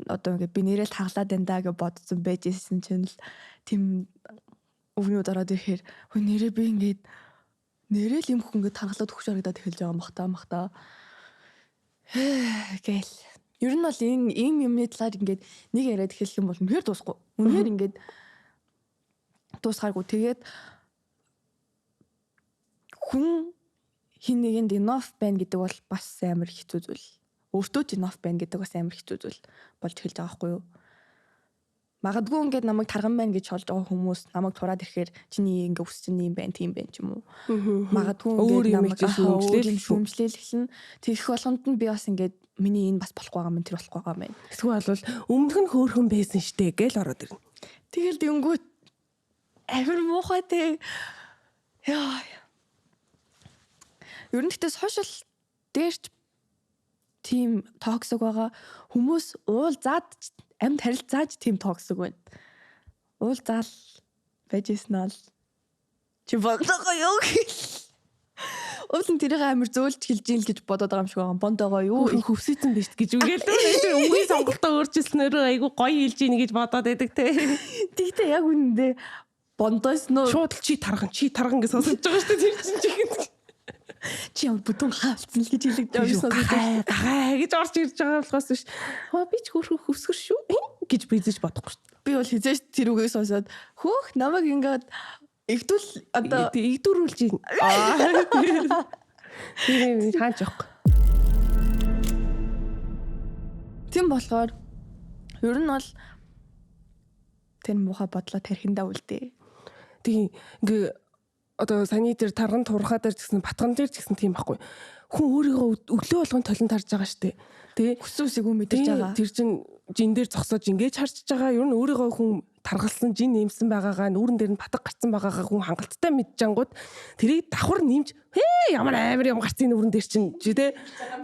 одоо ингээд би нэрэл таглаад байна да гэж бодсон байж ирсэн чинь л тийм өвнүүд ороод ирэхээр хөө нэрээ би ингээд нэрэл юм хүн ингээд таргалаад өгч харагдаад эхэлж байгаа мах та мах та. Гэл. Ер нь бол энэ ийм юмны талаар ингээд нэг яриад эхэлэх юм бол үнэхээр дуусахгүй. Үнэхээр ингээд дуусгааргүй. Тэгээд хүн Хин нэгэнд enough байна гэдэг бол бас амар хэцүү зүйл. Өөртөө ч enough байна гэдэг бас амар хэцүү зүйл болж эхэлж байгаа байхгүй юу? Магадгүй ингээд намайг тарган байна гэж олж байгаа хүмүүс намайг тураад ирэхээр чиний ингээ үс чинь юм байна, тийм байна ч юм уу. Магадгүй ингээд намайг шүүмжлээл эхэлнэ. Тэгэх болгонд нь би бас ингээд миний энэ бас болохгүй байгаа юм, тэр болохгүй байгаа юм байна. Эсвэл бол өмнөх нь хөөрхөн байсан штэ гээл ороод ирнэ. Тэгэл тэнгүүт амар муухай те. Яа. Ер нь гэхдээ social дээр ч тийм toxic байгаа. Хүмүүс уулзаад амьд харилцааж тийм toxic байна. Уулзаал байж исэн ал чи бондогоо юу гэл. Уул нь тэрийг амар зөөлж хэлж ийн л гэж бодоод байгаа юм шиг байгаа. Бондогоо юу хөвсөйцэн биш гэж үгээл тэр үгийн сонголтоо өөрчилснөөрөө айгу гоё хэлж ийн гэж бодоод байдаг те. Тэгтээ яг үнэндээ бондойсноо шууд л чи тарган чи тарган гэж сонсож байгаа шүү дээ тэр чинь чихэнд. Чи ямар бүтэн хаалцсан л гэж хэлэгдэж байгаа юм сонсож байна. Гай гэж орж ирж байгаа болохоос биш. Хаа би ч хөөрхөн хөвсгөр шүү гэж бизэж бодохгүй шүү. Би бол хизээш тэр үгийг сонсоод хөөх намайг ингээд игдүүл одоо игдүүрүүлж байна. Тэр хаач явахгүй. Тийм болохоор ер нь бол тэр муухай бодлоо тархиндаа үлдээ. Тийм ингээ одоо саяны тэр тарган турхаа дээр ч гэсэн батган дээр ч гэсэн тийм байхгүй. Хүн өөрийгөө өглөө болгон толон тарж байгаа штэ. Тэ хүссэн үсийг хүн мэдэрч байгаа. Тэр чин жин дээр зогсоож ингэж харчиж байгаа. Ер нь өөрийгөө хүн таргалсан, жин нэмсэн байгаагаа нүүрэн дээр нь батг гарцсан байгаагаа хүн хангалттай мэдчихэнгууд тэрийг давхар нэмж хээ ямар амар юм гарцсан нүүрэн дээр чинь чи тэ.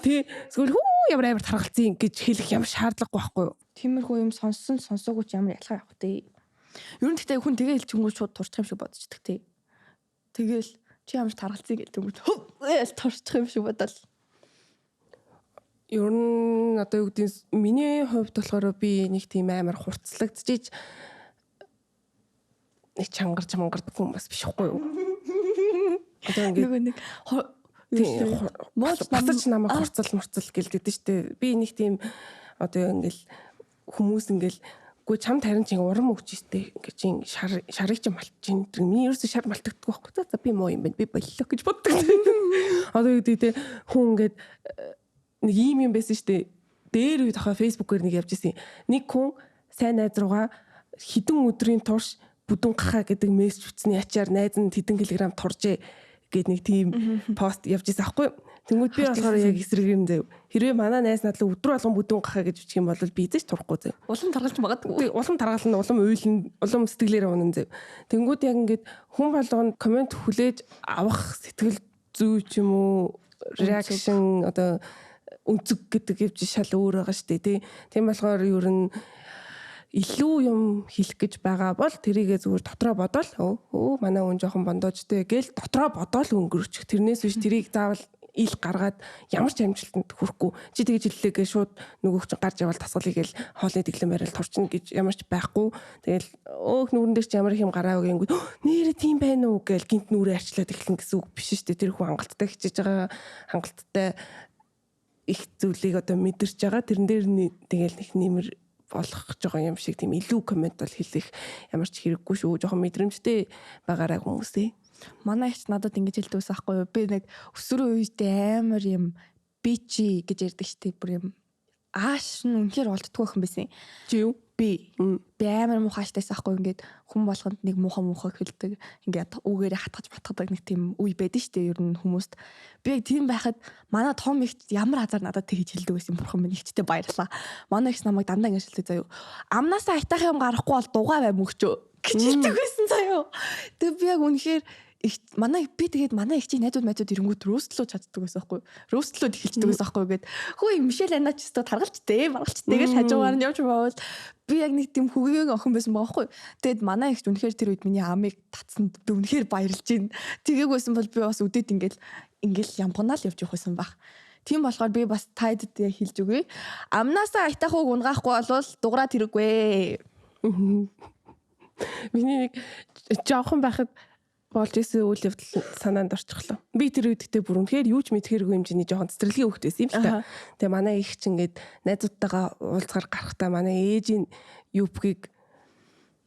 Тэ эсвэл хүү ямар амар таргалцсан гэж хэлэх ямар шаардлагагүй байхгүй юу? Тиймэрхүү юм сонссон сонсоогүй ч ямар ялгаа явах вэ? Ер нь гэхдээ хүн тэгээ хэлчихэнгүүт шууд турчих юм шиг бодчихдаг тий. Тэгэл чи ямар таргалцыг гэл тэнгүүт хөв турчих юм шиг бодол. Ер нь одоо юу гэдэг миний хувьд болохоор би нэг тийм амар хурцлагдчихэж нэг чангарч мангардаг хүн бас биш хгүй юу. Одоо ингээд нэг буцаж намайг хурцл мурцл гэлдэг штэ. Би нэг тийм одоо ингээл хүмүүс ингээл үгүй чамд харин чинь урам өгч штэ. Ингээ чинь шар шарыг чинь малтж чинь. Миний ерөөсөө шар малтагддаг байхгүй. За би муу юм байна. Би боллоо гэж боддог. Одоо юу гэдэг те хүн ингээд нэг ийм юм байсан штэ. Дээр үед хаа фэйсбүүкээр нэг явж исэн. Нэг хүн сайн найз руугаа хідэн өдрийн турш бүдүүн гахаа гэдэг мессеж бичсэний ачаар найз нь тэдэн килограмм туржээ гэд нэг тийм пост явж исэн аахгүй. Тэнгүүд би болохоор яг эсрэгээр нь зав. Хэрвээ манай найз надлаа өдрө болгон бүдүүн гахаа гэж бичих юм бол би эзэж турахгүй зав. Улам таргалж магадгүй. Улам таргална, улам уйлна, улам сэтгэлээр унан зав. Тэнгүүд яг ингээд хүн болгонд коммент хүлээж авах сэтгэл зүй ч юм уу реакшн одоо өнцөг гэдэг юм чи шал өөр байгаа шүү дээ тий. Тийм болохоор ер нь илүү юм хэлэх гэж байгаа бол тэрийгэ зүгээр дотроо бодоол өө манай хүн жоохон бондоожтэй гээл дотроо бодоол өнгөрчих. Тэрнээс биш тэрийг заавал ил гаргаад ямар ч амжилтанд хүрэхгүй. Чи тэгж хэллээ гээ шууд нөгөөх чинь гарч явал тасгалыг гээл хоолны дэглэм барайл турчна гэж ямар ч байхгүй. Тэгэл өөх нүрэн дээр чи ямар их юм гараа өгөнгүүд нэрээ тийм байна уу гээл гинт нүрээ арчлаад эхлэн гэсэн үг биш шүү дээ. Тэр хүн хангалттай хичээж байгаа, хангалттай их зүйлийг одоо мэдэрч байгаа. Тэрэн дээр тэгэл нэг нэмэр болох гэж байгаа юм шиг тийм илүү коммент бол хэлэх ямар ч хэрэггүй шүү. Жохон мэдрэмжтэй байгаарай хүмүүсээ. Манай ихч надад ингэж хэлдэг байсан аахгүй юу? Би нэг өсвөрийн үедээ амар юм бичи гэж ярьдаг штеп бүр юм ааш нь үнэхээр олддгүй охин байсан. Чи юу? Би амар муухай аштайсан аахгүй ингээд хүн болгонд нэг муухай муухай хэлдэг. Ингээд үгээрээ хатгаж батгадаг нэг тийм үе байдаг штеп ер нь хүмүүст. Би яг тийм байхад манай том ихч ямар азар надад тэгж хэлдэг байсан бурхан минь ихчтэй баярлаа. Манай ихч намайг дандаа ингэж хэлдэг заяа. Амнаасаа айтаах юм гарахгүй бол дугаа бай мөгчөө гэж хэлдэг байсан заяа. Тэгээ би яг үнэхээр манай би тэгээд манай ихчийн найзууд майзууд ирэнгүүт рөөстлөө чаддаг байсан байхгүй рөөстлөө эхэлждэг байсан байхгүй гээд хөөе Мишель Анна ч өстө таргалч дээ маргалч тэгэл хажуугаар нь явж бавал би яг нэг тийм хөгийн охин байсан байгаа байхгүй. Тэгээд манай ихч үнэхээр тэр үед миний амыг татсанд би үнэхээр баярлж байна. Тэгээг байсан бол би бас үдээд ингээл ямпганаал явж явах байсан баг. Тийм болохоор би бас тайдд хэлж өгье. Амнаасаа айтаах үг унгаахгүй болвол дуграад хэрэггүй. Миний нэг жоохон байхад болж исэн үйл явдал санаанд орчихлоо. Би тэр үед гэтээ бүр үнэхээр юу ч мэдхээргүй хэмжээний жоохон цэцэрлэгийн хүүхэд байсан юм л та. Тэгээ манай их ч ингээд найзуудтайгаа уулзгаар гарахдаа манай ээжийн юбкийг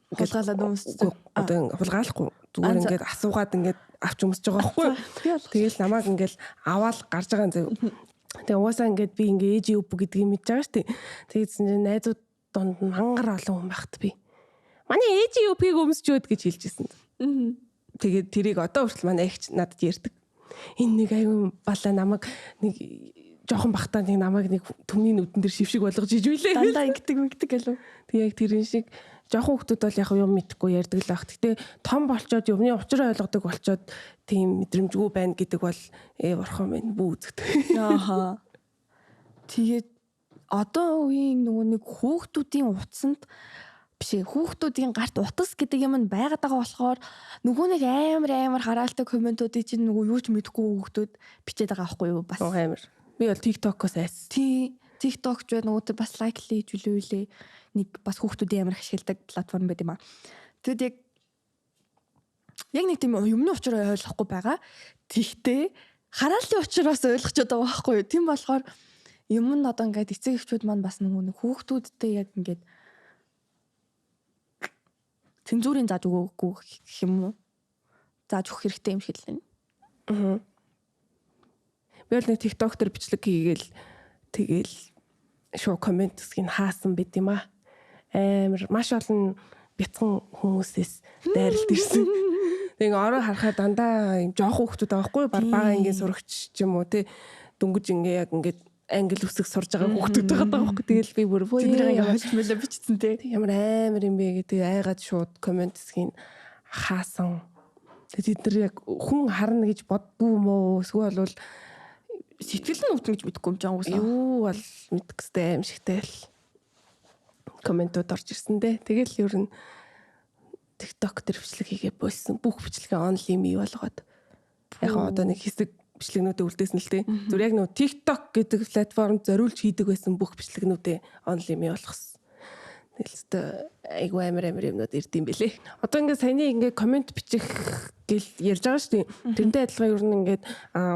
хулгайлаад өмссөн. Одоо хулгайлахгүй Зүгээр ингээд асуугаад ингээд авч өмсөж байгаа байхгүй. Тэгэл намайг ингээд аваал гарч байгаа юм заяа. Тэгээ угаасаа ингээд би ингээд ээжийн өв гэдгийг мэдж байгаа шүү дээ. Тэгсэн чинь найзууд донд мангар олон хүн байхад би манай ээжийн өвгийг өмсчөөд гэж хэлжсэн. Тэгээд тэрийг одоо хүртэл манай эгч надад ярьдаг. Энэ нэг аюу балаа намайг нэг жоохон бахтаа нэг намайг нэг түмний нүдэн дээр шившиг болгож иж билээ. Дандаа ингэдэг мэгдэг гэлөө. Тэг яг тэрэн шиг жоохон хүмүүс бол яг юм мэдхгүй ярьдаг л байх. Гэтэ том болчоод юмны учир ойлгодог болчоод тийм мэдрэмжгүй байна гэдэг бол бурхан минь бүү үзэгдэг. Ааха. Тэгээд одоо үеийн нөгөө нэг хүүхдүүдийн утсанд биш хүүхдүүдийн гарт утас гэдэг юм нь байгаад байгаа болохоор нөгөө нэг амар хараалтай комментуудыг чинь нөгөө юу ч мэдэхгүй хүүхдүүд бичээд байгаа байхгүй юу бас. Амар. Би бол TikTok-оос айс. Тий. TikTok ч бай нөгөө тэр бас лайкли зүйлээ нэг бас хүүхдүүдийн амар ашигладаг платформ байд юм аа. Тэгэд яг нэг тийм юмны учир ойлгохгүй байгаа. Тэгтээ хараалын учир бас ойлгочод байгаа байхгүй юу. Тийм болохоор юм нь одоо ингээд эцэг эхчүүд маань бас нөгөө нэг хүүхдүүдтэй яг ингээд цензурын зааж өгөөгүй гэх юм уу? Зааж өгөх хэрэгтэй юм шиг л байна. Аа. Би бол нэг TikTok дээр бичлэг хийгээл тэгэл шууд коммент хэсгийг хаасан байт юм аа. Амар маш олон бяцхан хүмүүсээс дайралт ирсэн. Тэг ингээ ороо харахаар дандаа юм жоохон хүүхдүүд байгаа байхгүй юу? Бага ангийн сурагч ч юм уу те дөнгөж ингээ яг ингээд англи үсэг сурж байгаа хүүхдүүд байгаа байхгүй. Тэгэл би бүр тэднийг ингээ хольж мөлөө бичсэн те. Ямар амар юм бэ гэдэг айгаад шууд коммент хэсгийг хаасан. Тэд нар яг хүн харна гэж боддгүй юм уу? Эсвэл бол сэтгэл нь өвдөн гэж мэдэхгүй юм жаа уусаа. Юу бол мэдэх хэвээр аимшигтай л комментууд орж ирсэн дээ. Тэгэл ер нь TikTok дээр бичлэг хийгээ болсон. Бүх бичлэгээ онли ми болгоод. Яг одоо нэг хэсэг бичлэгнүүдээ үлдээсэн л дээ. Зүр яг нөө TikTok гэдэг платформ зориулж хийдэг байсан бүх бичлэгнүүдээ онли ми болгосон. Тэгэл өстө айгу амар юмнууд ирд юм бэлээ. Одоо ингээд саяны ингээд коммент бичих гэл ярьж байгаа шүү дээ. Тэрнтэй адилхан ер нь ингээд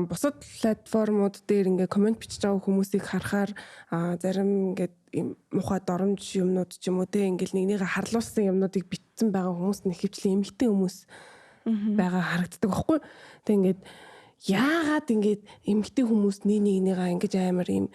бусад платформуд дээр ингээд коммент бичиж байгаа хүмүүсийг харахаар зарим ингээд юм муухай доромж юмнууд ч юм уу те ингээд нэгнийгээ харлуулсан юмнуудыг бичсэн байгаа хүмүүс нь ихэвчлэн эмэгтэй хүмүүс байгаа харагддаг байхгүй. Тэг ингээд яагаад ингээд эмэгтэй хүмүүс нэг нэгнийгээ ингэж амар юм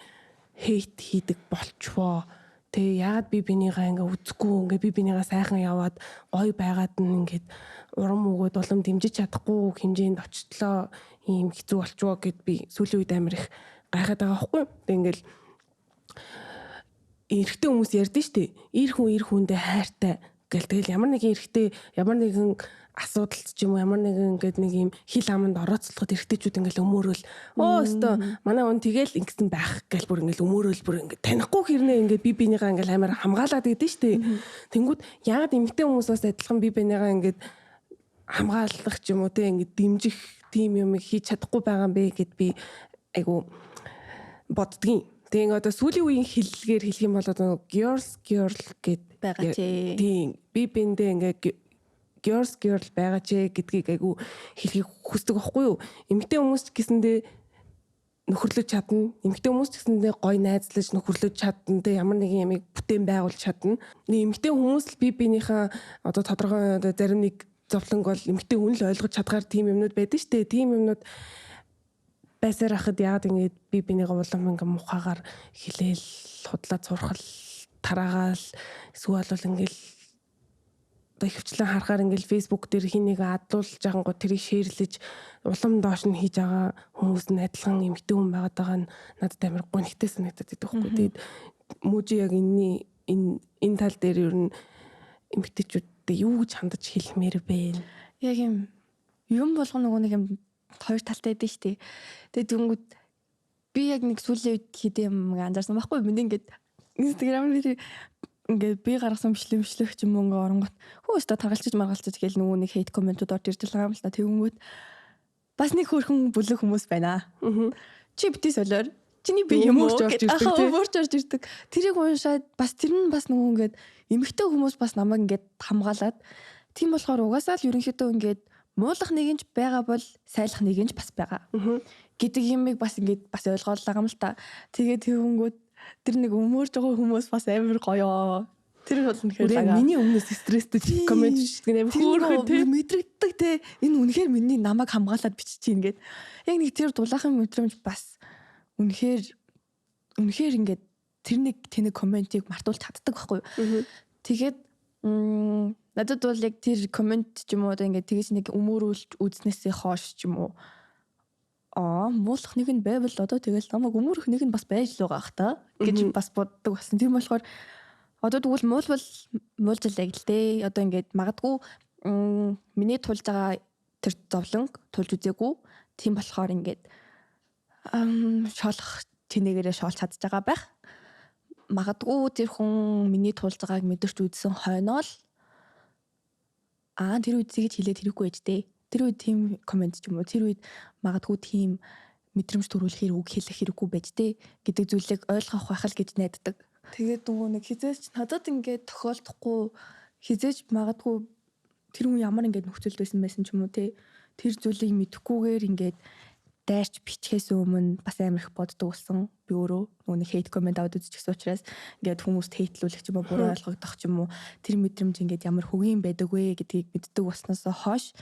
хейт хийдэг болчвоо. Тэ яагаад би бинийгаа ингээ үзэхгүй ингээ би бинийгаа сайхан яваад гой байгаад нь ингээд урам өгөөд улам дэмжиж чадахгүй хэмжээнд очтлоо ийм хэцүү болчвоо гэд би сүүлийн үед амар их гайхаад байгаа байхгүй. Тэг ингээл эрэгтэй хүмүүс ярьдэн штэ. Ир хүн ир хүндээ хайртай гэл тэгэл ямар нэгэн эрэгтэй ямар нэгэн асуудалт ч юм уу ямар нэгэн ингээд нэг юм хил аманд орооцолоход эрэгтэйчүүд ингээл өмөөрөл өө өстө манай хүн тэгэл ингэсэн байх гэл бүр ингээл өмөөрөл бүр ингээд танихгүй хэрнээ ингээд би бинийгаа ингээл амар хамгаалаад идэв штэ. Тэнгүүд яагаад эмэгтэй хүмүүс бас адилхан би бинийгаа ингээд хамгаалах ч юм уу те ингээд дэмжих тийм юм хийж чадахгүй байгаа юм бэ гэд би айгу боддгийн. Тэгээ ингээд одоо сүүлийн үеийн хэллэгээр хэлэх юм бол одоо girls girl гэд байгаа ч. Тийм би биндээ ингээд girls girl байгаа ч гэдгийг айгу хэлхийг хүсдэг байхгүй юу? Эмэгтэй хүмүүс ч гэсэндээ нөхөрлөж чадна. Эмэгтэй хүмүүс ч гэсэндээ гой найзлаж нөхөрлөж чадна. Тэ ямар нэгэн ямыг бүтээн байгуулж чадна. Нэг эмэгтэй хүмүүс л би биенийхээ одоо тодорхой одоо зарим нэг зовлонг бол эмэгтэй хүн л ойлгож чадгаар тийм юмнууд байдаг шүү дээ. Тийм юмнууд байсаар хахад яагаад ингэж би бинийгаа улам ингээ мухагаар хилээл худлаа цурхал тараагаал эсвэл бол ингээл одоо ихэвчлэн харахаар ингээл Facebook дээр хин нэг адлуулж байгангууд тэрийг шеэрлэж улам доош нь хийж байгаа хүмүүс нь адилхан эмэгтэй хүн байгаад байгаа нь надад амар гонхтой санагдаад байдаг байхгүй. Тэгээд Мүжи яг энэний энэ тал дээр ер нь эмэгтэйчүүдтэй юу гэж хандаж хэлмээр бэ? Яг юм болгоно нөгөө нэг юм хоёр талтай байдаг шүү дээ. Тэгээд дүнгүүд би яг нэг сүүлийн үед хийдэг юм анзаарсан байхгүй. Миний ингээд Instagram дээр ингээд би гаргасан бичлэг ч юм уу ингээ оронгот хөө өстө таргалчиж маргалчиж гээл нөгөө нэг хейт комментууд орж ирж байгаа юм л та. Тэгэнгүүт бас нэг хөөрхөн бүлэг хүмүүс байна. Чи бити солиор. Чиний би юм уу орж ирдэг тий. Өмөрч орж ирдэг. Тэрийг уншаад бас тэр нь бас нөгөө ингээд эмэгтэй хүмүүс бас намайг ингээд хамгаалаад тийм болохоор угаасаа л ерөнхийдөө ингээд муулах нэг нь ч байгаа бол сайлах нэг нь ч бас байгаа гэдэг юмыг бас ингээд бас ойлгоолаа юм л та. Тэгээд тэгэнгүүт тэр нэг өмөрж байгаа хүмүүс бас амар гоё. Тэр бол үнэхээр лага. Миний өмнөөс стресстэй комент бичдэг нэ хөөрхөн тий мэдрэгддэг те. Энэ үнэхээр миний намайг хамгаалаад бичиж чинь гээд. Яг нэг тэр дулаахан мэдрэмж бас үнэхээр үнэхээр ингээд тэр нэг тэнэг комментиг мартуулж чаддаг байхгүй юу. Тэгээд надад бол яг тэр коммент ч юм уу одоо ингээд тэгэж нэг өмөрүүлж үзнээсээ хоош ч юм уу муулах нэг нь байвал одоо тэгэл намайг өмөрөх нэг нь бас байж л байгаа х та гэж бас боддог болсон. Тийм болохоор одоо тэгвэл муулбал муулж л яг л дээ. Одоо ингээд магадгүй миний тулж байгаа тэр зовлон тулж үзээгүй. Тийм болохоор ингээд шоолох тэнэгээрээ шоолч чадж байгаа байх. Магадгүй тэр хүн миний тулж байгааг мэдэрч үзсэн хойноо л тэр үед зэгж хэлээд хэрэггүй байж дээ. Тэр үед тийм коммент ч юм уу тэр үед магадгүй тийм мэдрэмж төрүүлэхээр үг хэлэх хэрэггүй байж дээ гэдэг зүйлийг ойлгох байх л гэж найддаг. Тэгээд нөгөө нэг хизээч надад ингээд тохиолдохгүй хизээч магадгүй тэр хүн ямар ингээд нөхцөлд байсан ч юм уу те тэр зүйлийг мэдэхгүйгээр ингээд дайрч бичхээс өмнө бас амар их боддог болсон. Би өөрөө нөгөө нэг хейт коммент аваад үзчихсэн учраас ингээд хүмүүст хейтлүүлэх ч юм уу буруу ойлгогдох ч юм уу тэр мэдрэмж ингээд ямар хөгийн байдаг вэ гэдгийг мэддэг болсноос хойш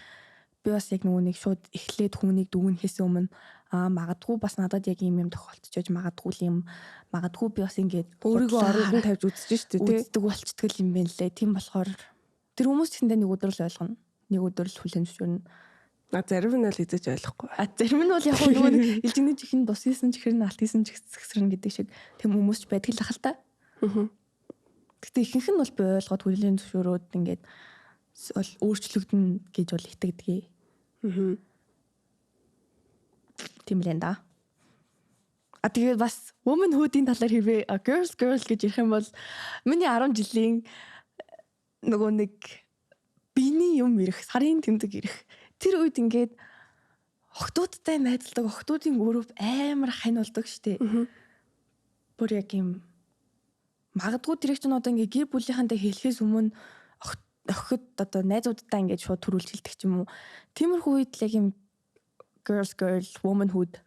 би бас яг нөгөө нэг шууд эхлээд хүнийг дүгнэхээс өмнө магадгүй бас надад яг ийм юм тохиолдчихож магадгүй юм магадгүй би бас ингээд өөрийгөө оронд тавьж үзэж штэ тий үздэг болчдөг юм байна лээ. Тийм болохоор тэр хүмүүс ч гэсэндээ нэг өдөр л ойлгоно. Нэг өдөр л хүлээн зөвшөөрнө. Зарим нь бол эзэж ойлгохгүй. Зарим нь бол яг нөгөө нэг илжигний чихэнд бус хийсэн чихэр нь алт хийсэн чихсэрнэ гэдэг шиг тийм хүмүүс ч байдаг л ах л та. Гэтэ ихэнх нь бол би ойлгоод хүлээн зөвшөөрөөд ингээд бол өөрчлөгдөнө гэж бол итгэдэг. Тийм л энэ да. Тэгээд бас womanhood-ийн талаар хэрвээ girls girl гэж ярих юм бол миний 10 жилийн нөгөө нэг биений юм ирэх, сарын тэмдэг ирэх. Тэр үед ингээд охтуудтай найзалдаг, охтуудын групп амар хань болдог штэ. Бүр яг юм магадгүй тэр чинь одоо ингээд гэр бүлийнхэнтэй хэлэхээс өмнө охид одоо найзуудтай ингээд шууд төрүүлж хэлдэг ч юм уу. Тиймэрхүү үед л яг юм girls girl womanhood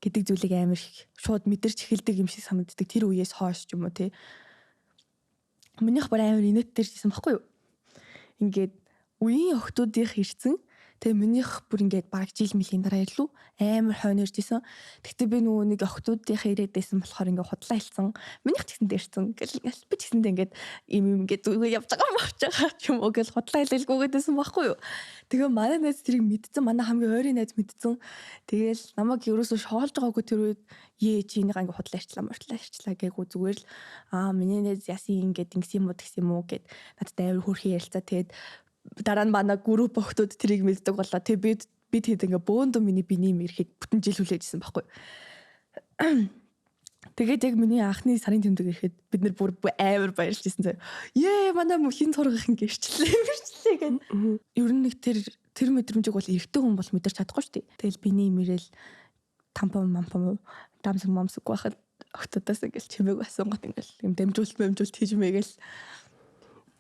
гэдэг зүйлийг амар их шууд мэдэрч эхэлдэг юм шиг санагддаг. Тэр үеэс хойш ч юм уу тий. Минийх бүр амар инээдтэй ирсэн баггүй юу? Ингээд үеийн охтуудынх ирсэн. Тэгээ минийх бүр ингээд бараг жил мөлийн дараа ирлүү. Амар хойно ирж исэн. Тэгтээ би нөгөө нэг охтуудынхаа ирээд байсан болохоор ингээд худлаа хэлсэн. Минийх ч гэсэндээ ирсэн. Гэл би ч гэсэндээ ингээд ийм юм ингээд зүгээр явж байгаа юм авч байгаа ч юм уу гэл худлаа хэлэлгүйгээд байсан байхгүй юу. Тэгээ манай найз тэрийг мэдсэн. Манай хамгийн ойрын найз мэдсэн. Тэгээл намайг ерөөсөө шоолж байгаагүй тэр үед чи энийг ингээд худлаа ярьчлаа мортлаа ярьчлаа гээгүй зүгээр л миний найз яасан ингээд ингэсэн юм уу тэгсэн юм уу гэд надад амар хөөрхөн ярилцаа. Тэгээд дараа нь манай групп охтууд тэрийг мэддэг болоо. Тэг би тэд ингээ бөөндөө миний биений юм ирэхийг бүтэн жил хүлээжсэн байхгүй. Тэгээд яг миний анхны сарын тэмдэг ирэхэд бид нэр бүр амар баярлж ирсэн заяа. Ее манай хин зургах ингээ ирчлээ гэд. Ер нь нэг тэр мэдрэмжийг бол эрэгтэй хүн бол мэдэрч чадахгүй шүү дээ. Тэгэл биений юм ирээл тампон мампон дамсаг мамсаг байхад охтуудаас ингээл чимээг асуунгот ингээл юм дамжуулт хийж мэгээл.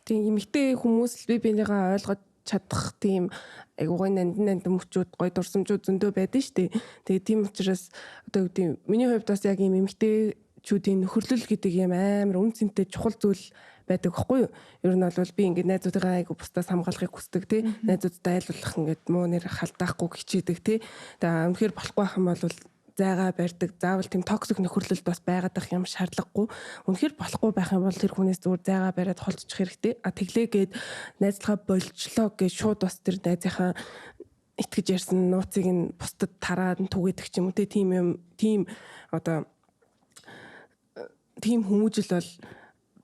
Тийм эмэгтэй хүмүүс л би бинийгаа ойлгож чадах тийм айгуугой нандин мөчүүд гой дурсамжууд зөндөө байдаг шүү дээ. Тэгээ тийм учраас одоо юу гэдэг миний хувьд бас яг ийм эмэгтэйчүүдийн нөхөрлөл гэдэг юм амар үн цэнтэй чухал зүйл байдаг байхгүй юу? Ер нь бол би ингээд найзуудыгаа айгуу бусдаас хамгаалахыг хүсдэг тий. Найзуудтай айлуулах ингээд муу нэр халдаахгүй хичээдэг тий. Тэгээ үнэхээр болохгүй байх юм бол зайгаа барьдаг. Заавал тийм токсик нөхөрлөлд бас байгаад байх юм шаардлагагүй. Үнэхээр болохгүй байх юм бол тэр хүнээс зүгээр зайгаа бариад холдчих хэрэгтэй. А тэглээгээд найзлахаа болчлоо гэж шууд бас тэр найзынхаа итгэж ярьсан нууцыг нь бусдад тараад түгээдэг ч юм уу те. Тийм юм тийм одоо тийм хүмүүжил бол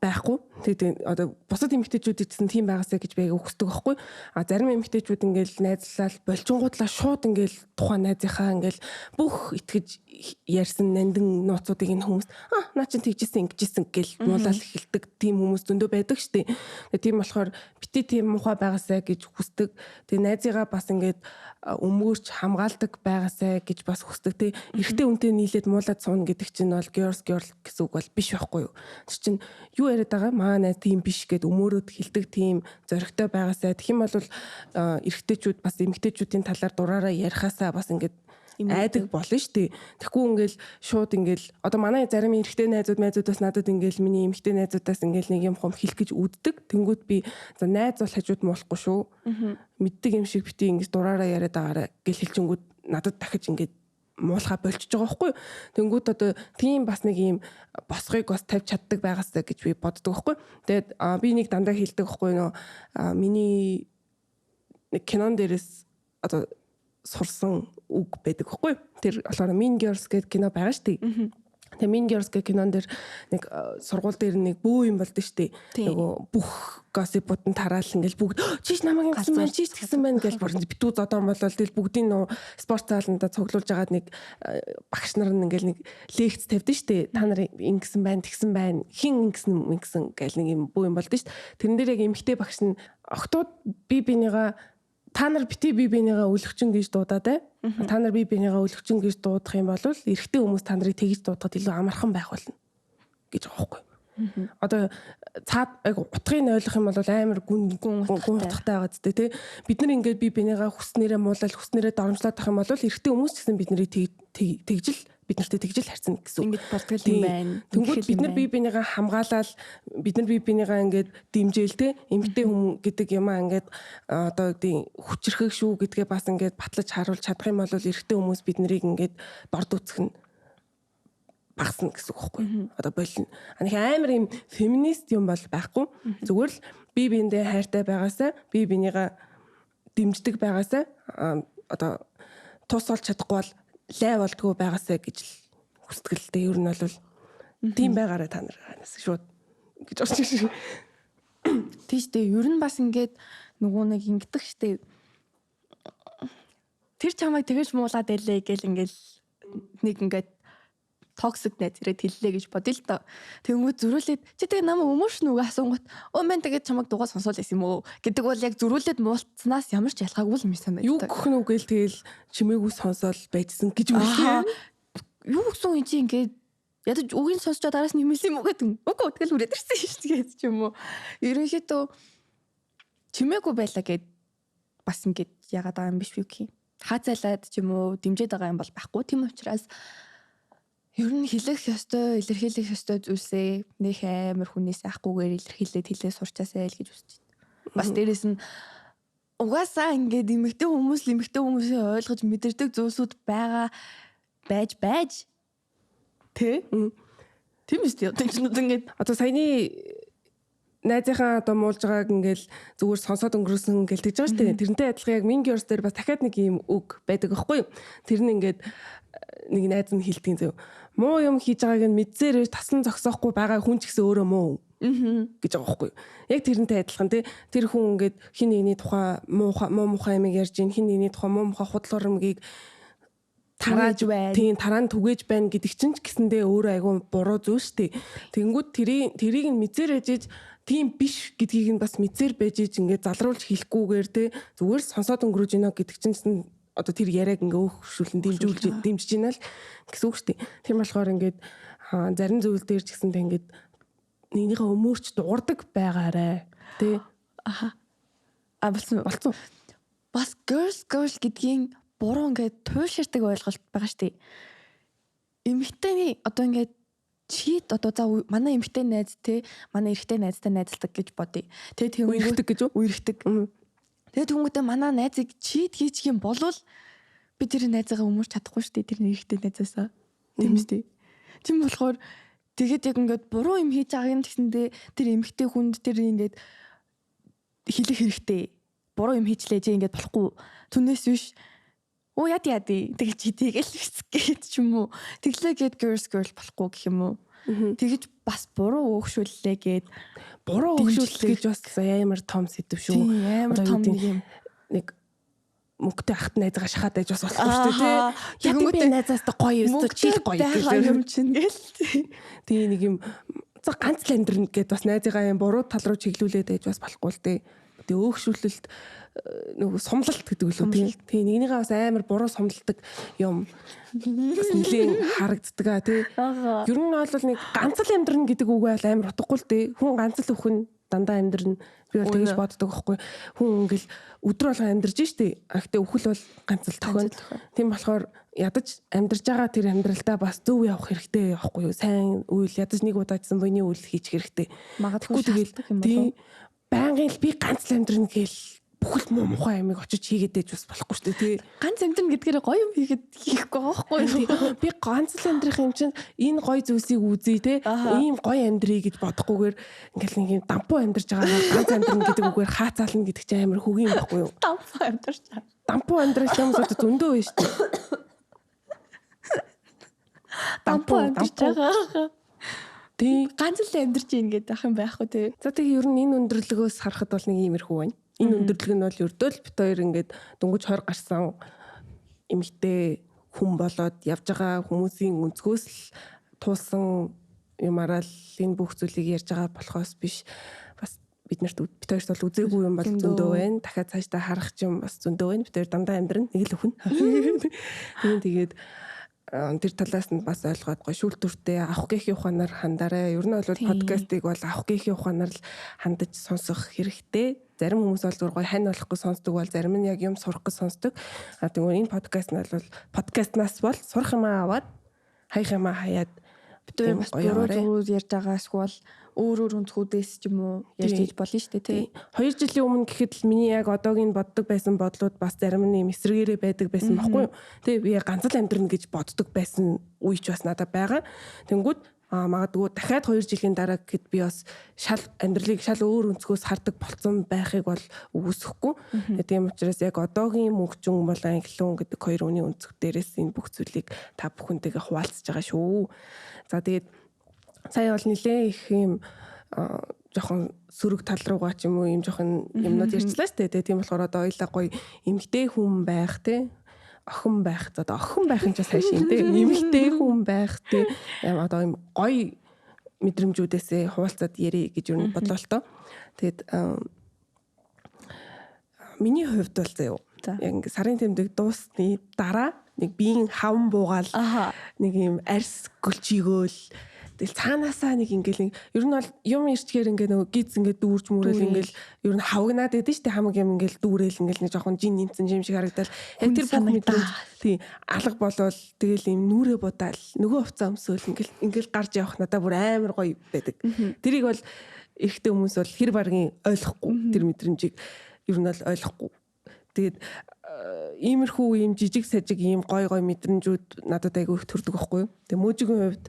байхгүй. Тэгээд одоо бусад эмэгтэйчүүд гэсэн тийм байгаасаа гэж би айгүй хүсдэг байхгүй. А зарим эмэгтэйчүүд ингээл найзлал болчингуудлаа шууд ингээл тухайн найзынхаа ингээл бүх итгэж ярьсан нандин нууцуудыг энэ хүмүүс наа чин тэгжсэн ингэжсэн гэл муулаад эхэлдэг тийм хүмүүс зөндөө байдаг штеп. Тэгээд тийм болохоор бити тийм муухай байгаасаа гэж хүсдэг. Тэгээд найзыгаа бас ингээд өмгөөрч хамгаалдаг байгаасаа гэж бас хүсдэг тий. Эрэгтэй хүнтэй нийлээд муулаад сууна гэдэг чинь бол girls girl гэсэн үг бол биш байхгүй юу. Тэр чинь юу яриад байгаа маа найз тийм биш гэд өмөөрөөд хэлдэг тийм зоригтой байгаасаа. Тэгэх юм бол эрэгтэйчүүд бас эмэгтэйчүүдийн талаар дураараа ярихаасаа бас ингээд Айдаг болно шүү дээ. Тэгэхгүй ингээл шууд ингээл одоо манай зарим эрэгтэй найзууд майзуудаас надад ингээл миний эмэгтэй найзуудаас ингээл нэг юм хом хэлэх гэж үүддэг. Тэнгүүд би за найз бол хажууд муулахгүй шүү. Мэддэг юм шиг бити ингэж дураараа яриад байгаарай гэл хэлчингүүд надад дахиж ингээд муулахаа болчихж байгаа байхгүй юу. Тэнгүүд одоо тийм бас нэг юм босгыг бас тавьж чаддаг байгаасаа гэж би боддог байхгүй юу. Тэгээд би нэг дандаа хэлдэг байхгүй юу, миний нэг кинон дээрээс одоо сурсан үг байдаг байхгүй юу. Тэр болохоор Mean Girls гэдэг кино байгаа шүү дээ. Тэгээ Mean Girls гэх кинон дээр нэг сургууль дээр нэг бөө юм болдсон шүү дээ. Нөгөө бүх gossip-ууд нь тараал ингээл бүгд чиш намайг ингэсэн байна, чиш тэгсэн байна гэж бүр битүү зодоон болол тэгэл бүгдийн нөө спорт зааланда цуглуулж агаад нэг багш нар нь ингээл нэг лекц тавьдсан шүү дээ. Та нар ингэсэн байна, тэгсэн байна, хин ингэсэн ингэсэн гэл нэг юм бөө юм болдсон шүү дээ. Тэрэн дээр яг эмэгтэй багш нь охтууд би бинийгаа та нар бити би бинийгаа өлөгчин гэж дуудаад бай. Та нар би бинийгаа өлөгчин гэж дуудах юм бол эрэгтэй хүмүүс та нарыг тэгж дуудахад илүү амархан байх болно гэж байгаа байхгүй. Одоо цаад яг утгыг нь ойлгох юм бол амар гүн гүн утгатай байгаа зү тэ. Бид нар ингээд би бинийгаа хүснээрээ муулал хүснээрээ доромжлоод тах юм бол эрэгтэй хүмүүс ч гэсэн бид нарыг тэгжил бид нартэй тэгжил харьцна гэсэн үг. Ингэж болдгол юм байна. Тэнгүүд бид нар бие биенийгээ хамгаалал бид нар бие биенийгээ ингээд дэмжээл те эмэгтэй хүн гэдэг юмаа ингээд одоо гэдэг хүчрхэг шүү гэдгээ бас ингээд батлаж харуулж чадах юм бол эрэгтэй хүмүүс бид нарыг ингээд дорд үцэх нь багасна гэсэн үг байхгүй. Одоо болно. Анх амар юм феминист юм бол байхгүй. Зүгээр л бие биендээ хайртай байгаасаа бие биенийгээ дэмждэг байгаасаа одоо тус олж чадахгүй бол лай болдгоо байгаасаа гэж л хүсдэг л дээ. Ер нь бол тийм байгаарай та нар шууд гэж орж ирсэн. Тийм шүү дээ. Ер нь бас ингээд нөгөө нэг ингэдэг штэ. Тэр чамайг тэгэж муулаад байлээ гэл ингээл нэг ингээд токсик найз ирээд хэллээ гэж бодъё л доо. Тэнгүүд зөрүүлээд чи тэгээ намайг өмөрш нүг асуунгот өө мэн тэгээд чамайг дугаа сонсоол байсан юм уу гэдэг бол яг зөрүүлээд муулцсанаас ямар ч ялгаагүй юм санагдав. Юу гэх нүг гээл тэгэл чимээгүй сонсоол байжсан гэж үлээ. Юу гэсэн юм чи ингээд ядаж үгийг сонсчоо дараас нь хэмэлсэн юм уу гэдэг. Үгүй тэгэл үрээд ирсэн шүү дээ гэж юм уу. Ерөнхийдөө чимээгүй байлаа гэд бас ингээд яагаад байгаа юм биш үү гэх юм. Хаацайлаад ч юм уу дэмжиж байгаа юм бол байхгүй. Тийм учраас ер нь хэлэх ёстой, илэрхийлэх ёстой зүйлсээ нэх амар хүнээс айхгүйгээр илэрхийлээд хэлээ сурчаасай л гэж хүсэж байна. Бас дээрэс нь угаасаа ингээд эмэгтэй хүмүүс л эмэгтэй хүмүүсээ ойлгож мэдэрдэг зүйлсүүд байгаа байж байж тэ. Тийм үстэй. Одоо чинь ингээд одоо саяны найзынхаа одоо муулж байгааг ингээл зүгээр сонсоод өнгөрөөсөн гэл тэгж байгаа шүү дээ. Тэрнтэй адилхан яг Mean Girls дээр бас дахиад нэг юм үг байдаг аахгүй юу? Тэр нь ингээд нэг найз нь хэлдэг зөв. Муу юм хийж байгааг нь мэдсээр таслан зогсоохгүй байгаа хүн ч гэсэн өөрөө муу гэж байгаа байхгүй юу? Яг тэрнтэй адилхан тий. Тэр хүн ингээд хин нэгний тухай муу муухай юмыг ярьж ийн, хин нэгний тухай муу муухай худлаар юмгийг тарааж байна. Тийм, тараа нь түгээж байна гэдэг чинь ч гэсэндээ өөрөө айгүй буруу зүйл шүү дээ. Тэнгүүд тэрийг нь мэдсээр ээжиж тийм биш гэдгийг нь бас мэдсээр байж иж ингээд залруулж хэлэхгүйгээр те зүгээр сонсоод өнгөрөөж гинэ гэдэг чинь одоо тэр яриаг ингээ өөхшүүлэн дэмжүүлж дэмжиж гинэ л гэсэн үг шүү дээ. Тийм болохоор ингээд зарим зүйл дээр ч гэсэндээ ингээд нэгнийхээ өмөрч дуурдаг байгаарэ тий. Аха. А болсон болцсон. Бас girls girl гэдгийн буруу ингээд туйлширдаг ойлголт байгаа шүү дээ. Эмэгтэйний одоо ингээд чит одоо за манай эмэгтэй найз те манай эрэгтэй найзтай найзалдаг гэж бодъё. Тэгээ тэнгүүт үерхдэг гэж үү? Үерхдэг. Тэгээ тэнгүүтээ манай найзыг чит хийчих юм болвол би тэр найзаагаа өмөрч чадахгүй шүү дээ. Тэр эрэгтэй найзаасаа. Тийм үү? Тийм болохоор тэгээд яг ингээд буруу юм хийж байгааг нь гэсэндээ тэр эмэгтэй хүнд тэр ингээд хэлэх хэрэгтэй. Буруу юм хийчлээ чи ингээд болохгүй. Түнээс биш Оо яд яд тэгэл чи тэгэл гэж ч юм уу. Тэглээ гээд girls girl болохгүй гэх юм уу. Тэгэж бас буруу өөгшүүллээ гээд буруу өөгшүүллээ гэж бас амар том сэдв шүү. Амар том нэг юм. Нэг мөнгөтэй ахт найзгаа шахаад байж бас болохгүй шүү дээ тий. Яг би найзаас та гоё өстө чил гоё гэх юм чинь гээл. Тий нэг юм за ганц л амьдрна гэд бас найзыгаа юм буруу тал руу чиглүүлээд байж бас болохгүй л дээ. Тэгээ өөгшүүлэлт нөгөө сумлалт гэдэг үлээ тий. Тий нэгнийгээ бас амар буруу сумладаг юм бас нэлийн харагддаг а тий. Ер нь бол нэг ганц л амьдрна гэдэг үг бол амар утгагүй л дээ. Хүн ганц л өхөн Дандаа амьдрна. Би бол тэгэж боддог байхгүй. Хүн ингээл өдөр болгон амьдарч штэ. А гэтээ үхэл бол ганц л тохино. Тийм болохоор ядаж амьдарч байгаа тэр амьдралдаа бас зөв явах хэрэгтэй байхгүй юу? Сайн үйл ядаж нэг удаа гэсэн буйны үйл хийчих хэрэгтэй. Магадгүй тэгэл тийм байнгын л би ганц л амьдрна гээл бүхэл муу мухай амиг очиж хийгээд ээж бас болохгүй шүү дээ тий. Ганц амьдрна гэдгээр гоё юм хийгээд хийхгүй байгаа байхгүй юу? Би ганц л амьдрах юм чинь энэ гоё зүйлсийг үзье тий. Ийм гоё амьдрий гэж бодохгүйгээр ингээл нэг юм дампуу амьдарч байгаагаа ганц амьдрна гэдэг үгээр хаацаална гэдэг чинь амар хөгийн юм байхгүй юу? Дампуу амьдарч байгаа. Дампуу амьдрах юм бол зөндөө байна шүү дээ. Дампуу амьдарч байгаа. Тий. Ганц л амьдарч ийн гэдэг ах юм байхгүй тий. За тэгээ ер нь энэ өндөрлөгөөс харахад бол нэг иймэрхүү байна. Энэ өндөрлөг нь бол ердөө л бит хоёр ингээд дөнгөж 20 гарсан эмэгтэй хүн болоод явж байгаа хүмүүсийн өнцгөөс л туулсан юмараа л энэ бүх зүйлийг ярьж байгаа болохоос биш. Бас бид нарт бит хоёрт бол үзээгүй юм бол зөндөө байна. Дахиад цаашдаа харах юм бас зөндөө байна. Бит хоёр дандаа амьдрна. Нэг л өхөн. Тэгээд тэр талаас нь бас ойлгоод гоё шүүлтүртэй авах гэхийн ухаанаар хандараа. Ер нь бол подкастыг бол авах гэхийн ухаанаар л хандаж сонсох хэрэгтэй. Зарим хүмүүс бол зүгээр гоё хань болохгүй сонсдог бол зарим нь яг юм сурах гэж сонсдог. А тэгвэл энэ подкаст нь бол подкастнаас бол сурах юмаа аваад хаях юмаа хаяад бид хоёр бас буруу зүгээр ярьж байгаа эсвэл өөр өөр өнцгүүдээс ч юм уу ярьж хийж болно шүү дээ тий. 2 жилийн өмнө гэхэд л миний яг одоогийн боддог байсан бодлууд бас зарим нь юм эсрэгээрээ байдаг байсан байхгүй юу? Тий, би ганц л амьдрна гэж боддог байсан үе ч бас надад байгаа. Тэнгүүд магадгүй дахиад 2 жилийн дараа гэхэд би бас шал амьдралыг шал өөр өнцгөөс хардаг болцсон байхыг бол үгүйсэхгүй. Тийм учраас яг одоогийн мөнхчүн болон англиун гэдэг хоёр үний өнцөг дээрээс энэ бүх зүйлийг та бүхэнтэйгээ хуваалцаж байгаа шүү. За тэгээд сая бол нэлээ их юм жоохон сөрөг тал руугаа ч юм уу юм жоохон юмнууд ярьчлаа шүү дээ. Тийм болохоор одоо ойлаа гоё эмэгтэй хүн байх те охин байх. За одоо охин байх нь ч сайн шин те. Эмэгтэй хүн байх те. Одоо юм гоё мэдрэмжүүдээсээ хуваалцаад ярий гэж юу бодлоо л тоо. Тэгээд миний хувьд бол заяа. Яг ингээ сарын тэмдэг дуусны дараа нэг биеийн хаван буугаал нэг юм арьс гөлчийгөөл тэгэл цаанаасаа нэг ингээл ер нь бол юм ирчгээр ингээ нөгөө гиз ингээ дүүрж мүрэл ингээл ер нь хавгнаад байдэн штэ хамаг юм ингээл дүүрэл ингээл нэг жоохон жин нэмсэн юм шиг харагдал яг тэр бүх мэдрэмж тий алга болвол тэгэл юм нүрээ будаал нөгөө хувцас өмсөөл ингээл ингээл гарч явах надаа бүр амар гоё байдаг. Тэрийг бол эрэгтэй хүмүүс бол хэр баргийн ойлгохгүй тэр мэдрэмжийг ер нь бол ойлгохгүй. Тэгээд иймэрхүү ийм жижиг сажиг ийм гой гой мэдрэмжүүд надад айгүй их төрдөг байхгүй юу. Тэгээ мөжигийн хувьд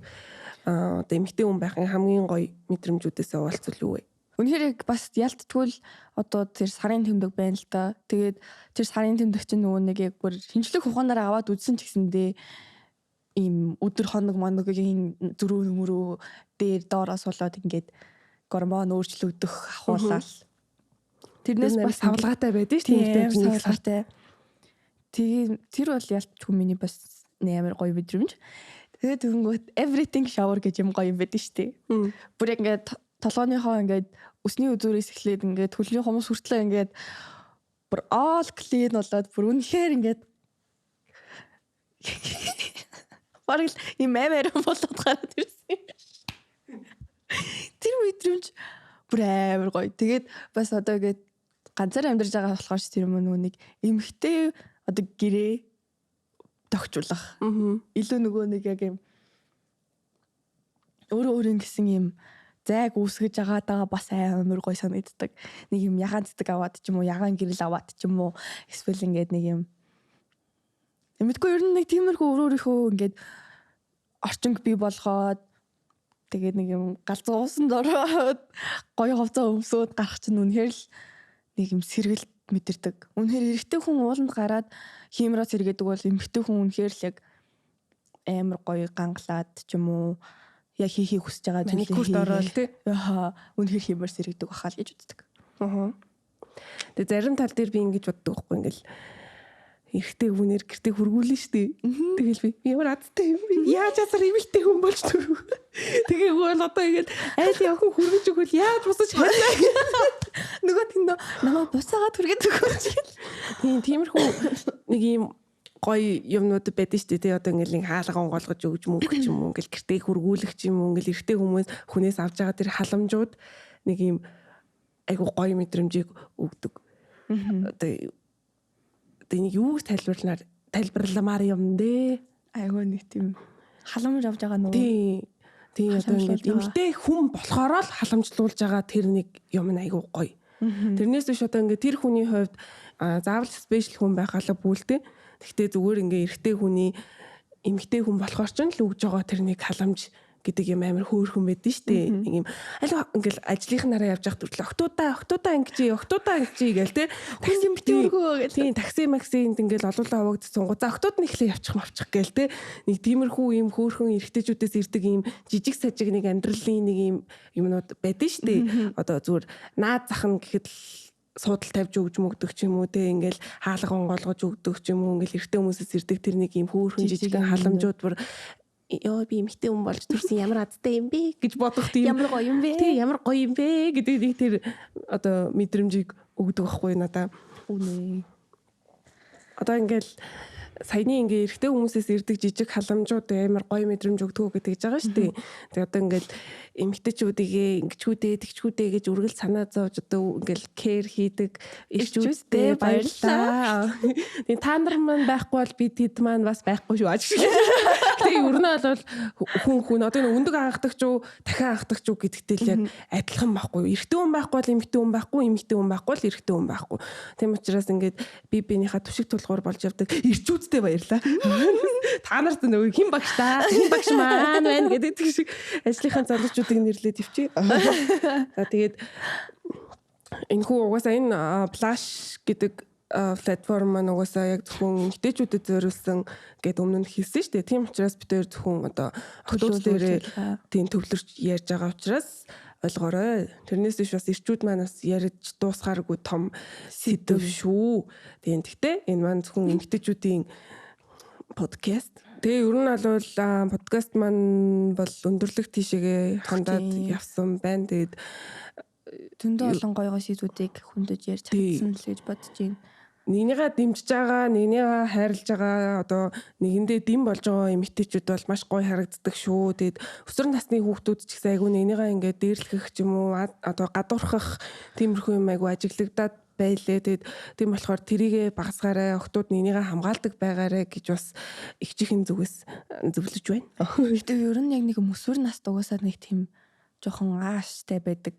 одоо эмэгтэй хүн байхын хамгийн гоё мэдрэмжүүдээс уулзвал юу вэ? Үнэхээр яг бас ялтчгүй л одоо тэр сарын тэмдэг байна л да. Тэгээд тэр сарын тэмдэг чинь нөгөө нэг яг бүр шинжлэх ухаанаар аваад үзсэн ч гэсэндээ ийм өдөр хоног моногийн зөрүү нөмрөө дээр доороос болоод ингээд гормон өөрчлөгдөх ахуулаад тэрнээс бас савлгаатай байдэн шүү дээ. Савлгаатай. Тэгээ тэр бол ялтчгүй миний бас амар гоё мэдрэмж. Тэгээд тэгэнгүүт everything shower гэж юм гоё юм байдаг шүү дээ. Бүр яг ингээд толгойнхоо ингээд өсний үзүүрээс эхлээд ингээд хөлний хумс хүртлээ ингээд бүр all clean болоод бүр үнэхээр ингээд бараг л юм амар болоод гараад ирсэн юм биш. Тэр мэдрэмж бүр амар гоё. Тэгээд бас одоо ингээд ганцаар амьдарч байгаа болохоор ч тэр юм нөгөө нэг эмэгтэй одоо гэрээ тогтчулах. Илүү нөгөө нэг яг юм өөрөө өөрийн гэсэн юм зайг үүсгэж байгаадаа бас амар гоё санагддаг. Нэг юм ягаан цэцэг аваад ч юм уу, ягаан гэрэл аваад ч юм уу, эсвэл ингээд нэг юм мэдгүй ер нь нэг тиймэрхүү өөрөө өөрийнхөө ингээд орчинг бий болгоод тэгээд нэг юм галзуу усанд ороод гоё хувцас өмсөөд гарах чинь үнэхээр л нэг юм сэргэлт мэдэрдэг. Үнэхээр эрэгтэй хүн ууланд гараад хиймроо сэргээдэг бол эмэгтэй хүн үнэхээр л яг амар гоё гангалаад ч юм уу яг хийхийг хүсэж байгаа зүйлээ маникюрт ороод тий. Аа, үнэхээр хиймээр сэргэдэг бахаа л гэж боддог. Аа. Тэгээ зарим тал дээр би ингэж боддог байхгүй ингээл эрэгтэй хүнээр гэртээ хүргүүлнэ шүү дээ. Тэгэл би ямар азтай юм бэ? Яаж азар эмэгтэй хүн болж төрөв. Тэгээ бол одоо ингээд айл явхан хүргэж өгвөл яаж бусаж харина. Нөгөө тэндөө намаа буцаагаад хүргээд өгөөч гэл. Тийм тиймэрхүү нэг юм гоё юмнууд байдаг шүү дээ. Тэ одоо ингээл нэг хаалга онгойлгож өгч мөнгө ч юм уу ингээл гэртээ хүргүүлэх ч юм уу ингээл эрэгтэй хүмүүс хүнээс авч байгаа тэр халамжууд нэг юм айгу гоё мэдрэмжийг өгдөг. Одоо энийг юу гэж тайлбарламаар юм дээ. Айгу нэг тийм халамж авж байгаа нөө. Тийм. Тийм одоо ингээд эмэгтэй хүн болохоор л халамжлуулж байгаа тэр нэг юм нь айгу гоё. Тэрнээс биш одоо ингээд тэр хүний хувьд заавал спешиал хүн байх албагүй л дээ. Гэхдээ зүгээр ингээд эрэгтэй хүний эмэгтэй хүн болохоор ч л өгж байгаа тэр нэг халамж гэдэг юм амар хөөрхөн байдэн штэ. Нэг юм аль ингээл ажлынх нараа явж байхад хүртэл октоудаа ингэж октоудаа ингэж гээл те. Хүн юм битгий өргөө гэл. Тийм такси максинд ингээл олуулаа авагдсан гоо. За октод нь эхлээ явчих мавчих гээл те. Нэг тиймэрхүү юм хөөрхөн эрэгтэйчүүдээс ирдэг юм жижиг сажиг нэг амьдралын нэг юм юмнууд байдэн штэ. Одоо зүгээр наад зах нь гэхэд суудал тавьж өгж мөгдөг ч юм уу те, ингээл хаалга онгоолгож өгдөг ч юм уу, ингээл эрэгтэй хүмүүсээс ирдэг тэр нэг юм хөөрхөн жижигэн халамжууд бүр ёо би эмэгтэй хүн болж төрсөн ямар азтай юм бэ гэж бодох тийм ямар гоё юм бэ? Тийм ямар гоё юм бэ гэдэг нэг тэр одоо мэдрэмжийг өгдөг байхгүй надаа. Үнэ. Одоо ингээл саяны ингээ эрэгтэй хүмүүсээс ирдэг жижиг халамжууд амар гоё мэдрэмж өгдөг гэдэг гэж байгаа шүү дээ. Тэгээ одоо ингээл эмэгтэйчүүдийгээ ингэчгүүдээ тэгчгүүдээ гэж үргэлж санаа зовж одоо ингээл care хийдэг эрчүүдтэй баярлалаа. Тэгээ та нар маань байхгүй бол би тэд маань бас байхгүй шүү. Тэгээ ер нь бол хүн одоо энэ өндөг анхдагч уу дахин анхдагч уу гэдэгтэй л яг адилхан байхгүй. Эрэгтэй хүн байхгүй бол эмэгтэй хүн байхгүй, эмэгтэй хүн байхгүй бол эрэгтэй хүн байхгүй. Тийм учраас ингээд би биенийхээ түшиг тулгуур болж явдаг эрчүүдтэй баярлалаа. Та нарт нөгөө хэн багш та? Хэн багш маань байна гэдэг шиг ажлынхаа залуучуудыг нэрлээд явчих. За тэгээд энэ хүү угаасаа энэ Blush гэдэг платформ маань угаасаа яг зөвхөн эмэгтэйчүүдэд зориулсан гэд өмнө нь хэлсэн шүү дээ. Тийм учраас бид хоёр зөвхөн одоо охтууд дээрээ тийм төвлөрч ярьж байгаа учраас ойлгоорой. Тэрнээс биш бас эрчүүд маань бас ярьж дуусгааргүй том сэдв шүү. Тийм гэхдээ энэ маань зөвхөн эмэгтэйчүүдийн подкаст. Тэгээ ер нь бол подкаст маань бол өндөрлөх тийшээгээ хандаад явсан байна. Тэгээд зөндөө олон гоё гоё сэдвүүдийг хөндөж ярьж чадсан л гэж бодож байна. Нэгнийгээ дэмжиж байгаа, нэгнийгээ хайрлаж байгаа, одоо нэгэндээ дэм болж байгаа эмэгтэйчүүд бол маш гоё харагддаг шүү. Тэгээд өсвөр насны хүүхдүүд ч гэсэн айгүй нэгнийгээ ингээд дээрлэхэх ч юм уу, одоо гадуурхах тиймэрхүү юм айгүй ажиглагдаад байлээ. Тэгээд тийм болохоор тэрийгэ багасгаарай, охтууд нэгнийгээ хамгаалдаг байгаарэ гэж бас эгчийн зүгээс зөвлөж байна. Гэтэ ер нь яг нэг өсвөр наст угаасаа нэг тийм жоохон ааштай байдаг.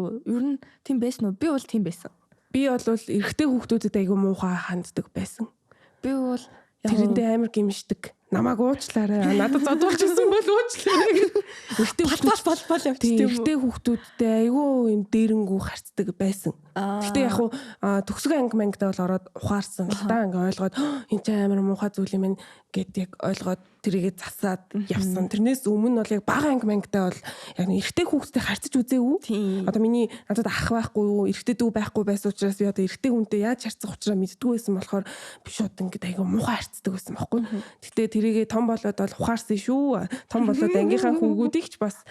Ер нь тийм байсан уу? Би бол тийм байсан. Би бол эрэгтэй хүүхдүүдэд айгүй муухай ханддаг байсан. Би бол тэрэндээ амар гимшдэг. Намайг уучлаарай. Надад зодуулж ирсэн бол уучлаарай. Эрэгтэй пал пал явчихсан юм. Эрэгтэй хүүхдүүдтэй айгүй юм дээрэнгүү харцдаг байсан. Гэтэ яг хуу төгсгөн анги мангидаа бол ороод ухаарсан л та ингээ ойлгоод энэ ч амар муухай зүйл юм байна гэд яг ойлгоод тэрийгэ засаад явсан. Тэрнээс өмнө бол яг бага анги мангидаа бол яг эрэгтэй хүүхдтэй харцаж үзээгүй. Одоо миний надад ах байхгүй юу, эрэгтэй дүү байхгүй байсан учраас би одоо эрэгтэй хүнтэй яаж харцах учраа мэддэггүй байсан болохоор би шууд ингээд айгүй муухай харцдаг байсан байхгүй. Гэтэ тэрийгэ том болоод бол ухаарсан шүү. Том болоод ангийнхаа хүүгүүдийг ч бас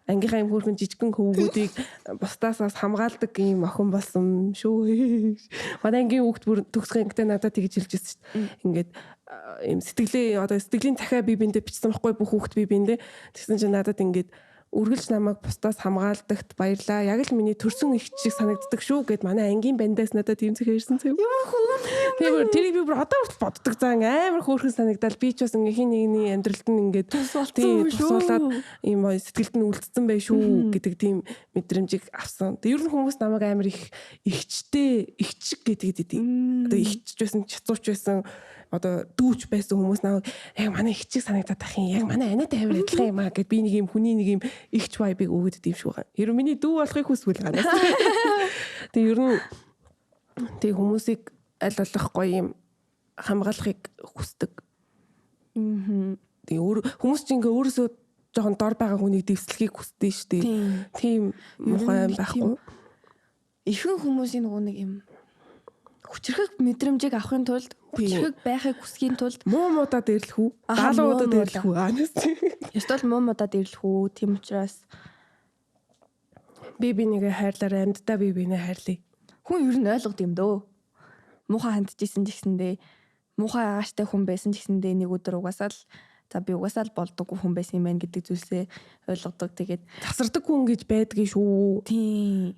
ангийнхаа юм хөөрхөн жижигхэн хөвгүүдийг бусдаасаас хамгаалдаг юм охин болсон шүү. Манай ангийн хүүхд бүр төгсгөн ангитай надад тэгж хэлж байсан шүү дээ. Ингээд юм сэтгэлээ одоо сэтгэлийн захиа би биэндээ бичсэн байхгүй бүх хүүхд би биэндээ. Тэгсэн чинь надад ингээд үргэлж намайг бусдаас хамгаалдагт баярлаа. Яг л миний төрсөн эгч шиг санагддаг шүү гэд манай ангийн бандаас надад тийм захиа ирсэн цэв. Ямар хөөрхөн юм. Тийм тэрийг би бүр одоо хүртэл боддог заа амар хөөрхөн санагдал. Би ч бас ингээ хин нэгний амьдралд нь ингээд тусуулаад ийм сэтгэлд нь үлдсэн бай шүү гэдэг тийм мэдрэмжийг авсан. Тэг ер нь хүмүүс намайг амар их эгчтэй, эгч гэдэг гэдэг. Одоо эгчж байсан, чацууч байсан, одоо дүүч байсан хүмүүс намайг яг манай эгчийг санагдаад ах юм. Яг манай анаатай амар адилхан юм аа гэд би нэг юм хүний нэг юм эгч vibe-ыг өгөөд идэм шиг байгаа. Ер нь миний дүү болохыг хүсвэл ганаас. Тэг ер нь тэг хүмүүсийг аль болох гоё юм хамгаалахыг хүсдэг. Тэг өөр хүмүүс чинь ингээ өөрөөсөө жоохон дор байгаа хүнийг дэвслэхийг хүсдэг шүү дээ. Тийм муухай юм байхгүй. Ихэнх хүмүүсийн нөгөө нэг юм хүчрхэг мэдрэмжийг авахын тулд хүчрхэг байхыг хүсхийн тулд муу муудаа дээрлэх үү? Даалгавуудаа дээрлэх үү? Ёстой л муу муудаа дээрлэх үү? Тийм учраас би бинийгээ хайрлаарай, амьддаа би бинээ хайрлая. Хүн ер нь ойлгод юм дөө. Муухай хандчихсан ч гэсэндээ, муухай агааштай хүн байсан ч гэсэндээ нэг өдөр угаасаа л за би угаасаа л болдоггүй хүн байсан юм байна гэдэг зүйлсээ ойлгодог. Тэгээд тасардаг хүн гэж байдгийг шүү. Тийм.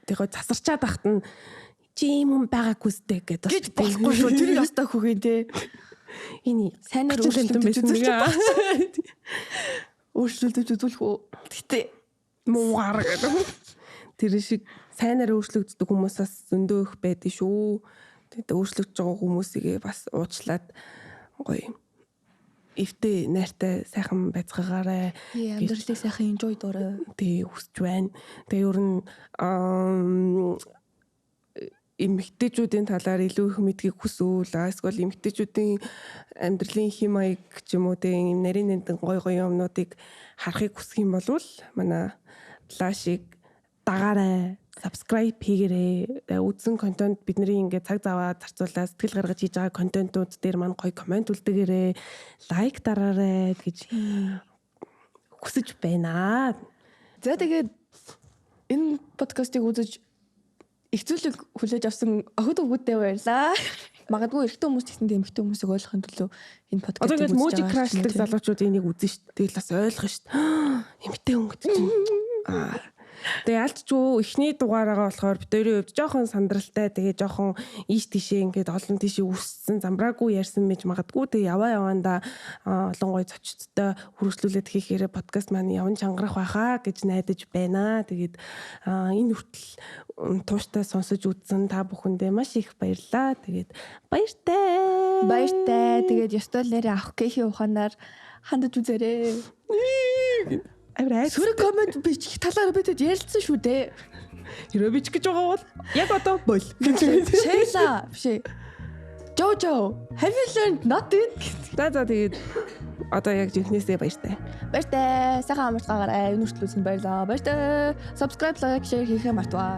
Тэгээ засарчаад тахт нь чи юм хүн байгаагүй сте гэдэг гэж болохгүй шүү. Тэр ёстой хүүхэн те. Энэ сайнаар өөрчлөлт үзүүлж өөрчлөлт үзүүлэх үү? Гэтэ муугар гэдэг. Тэр шиг сайнаар өөрчлөгддөг хүмүүс бас зөндөө их байдаг шүү. Тэгээд өөрчлөгдөж байгаа хүмүүсийгээ бас уучлаад гоё эвтэй найртай сайхан байцгаагаарай. Амьдралыг сайхан enjoy дурай. Тэг хүсэж байна. Тэгээ ер нь эмэгтэйчүүдийн талаар илүү их мэдгийг хүсвэл эсвэл эмэгтэйчүүдийн амьдралын хэм маяг ч юм уу тэг юм нарийн нандин гой гой юмнуудыг харахыг хүсэх юм бол манай Лашиг дагаарай, subscribe хийгээрэй. Үзсэн контент бидний ингээд цаг заваа зарцуулаад сэтгэл гаргаж хийж байгаа контентууд дээр маань гоё комент үлдээгээрэй, лайк дараарай гэж хүсэж байна. За тэгээд энэ подкастыг үзэж их зүйлийг хүлээж авсан охид өвгөдтэй баярлаа. Магадгүй эрэгтэй хүмүүс ч гэсэн эмэгтэй хүмүүсийг ойлгохын төлөө энэ подкастыг үзэж байгаа. Одоо ингээд Мужи crush-лаг залуучууд энийг үзэн шүү дээ. Тэгэл бас ойлгох шүү дээ. Эмэгтэй хүн гэдэг чинь. Тэгээ ялцчгүй эхний дугаараагаа болохоор бид хоёрын хувьд жоохон сандралтай, тэгээ жоохон ийш тийшээ ингээд олон тийшээ үссэн, замбраагүй ярьсан мэж магадгүй. Тэгээ яваа яваандаа олон гоё зочдтой үргэлжлүүлээд хийхээр подкаст маань явн чангарах байхаа гэж найдаж байна. Тэгээд энэ хүртэл тууштай сонсож үзсэн та бүхэндээ маш их баярлалаа. Тэгээд баяртай. Баяртай. Тэгээд ёстой л нэрээ авах гэхийн ухаанаар хандаж үзээрэй. Амар айц. Сөрөг комент бичих талаар бидэд ярилцсан шүү дээ. Хэрвээ бичих гэж байгаа бол яг одоо бол. Шейла биш ээ. Jojo, have you learned nothing? За за тэгээд одоо яг жинхнээсээ баяртай. Баяртай. Сайхан амарцгаагаарай. Энэ хүртэл үзсэн баярлалаа. Баяртай. Subscribe, like, share хийхээ мартваа.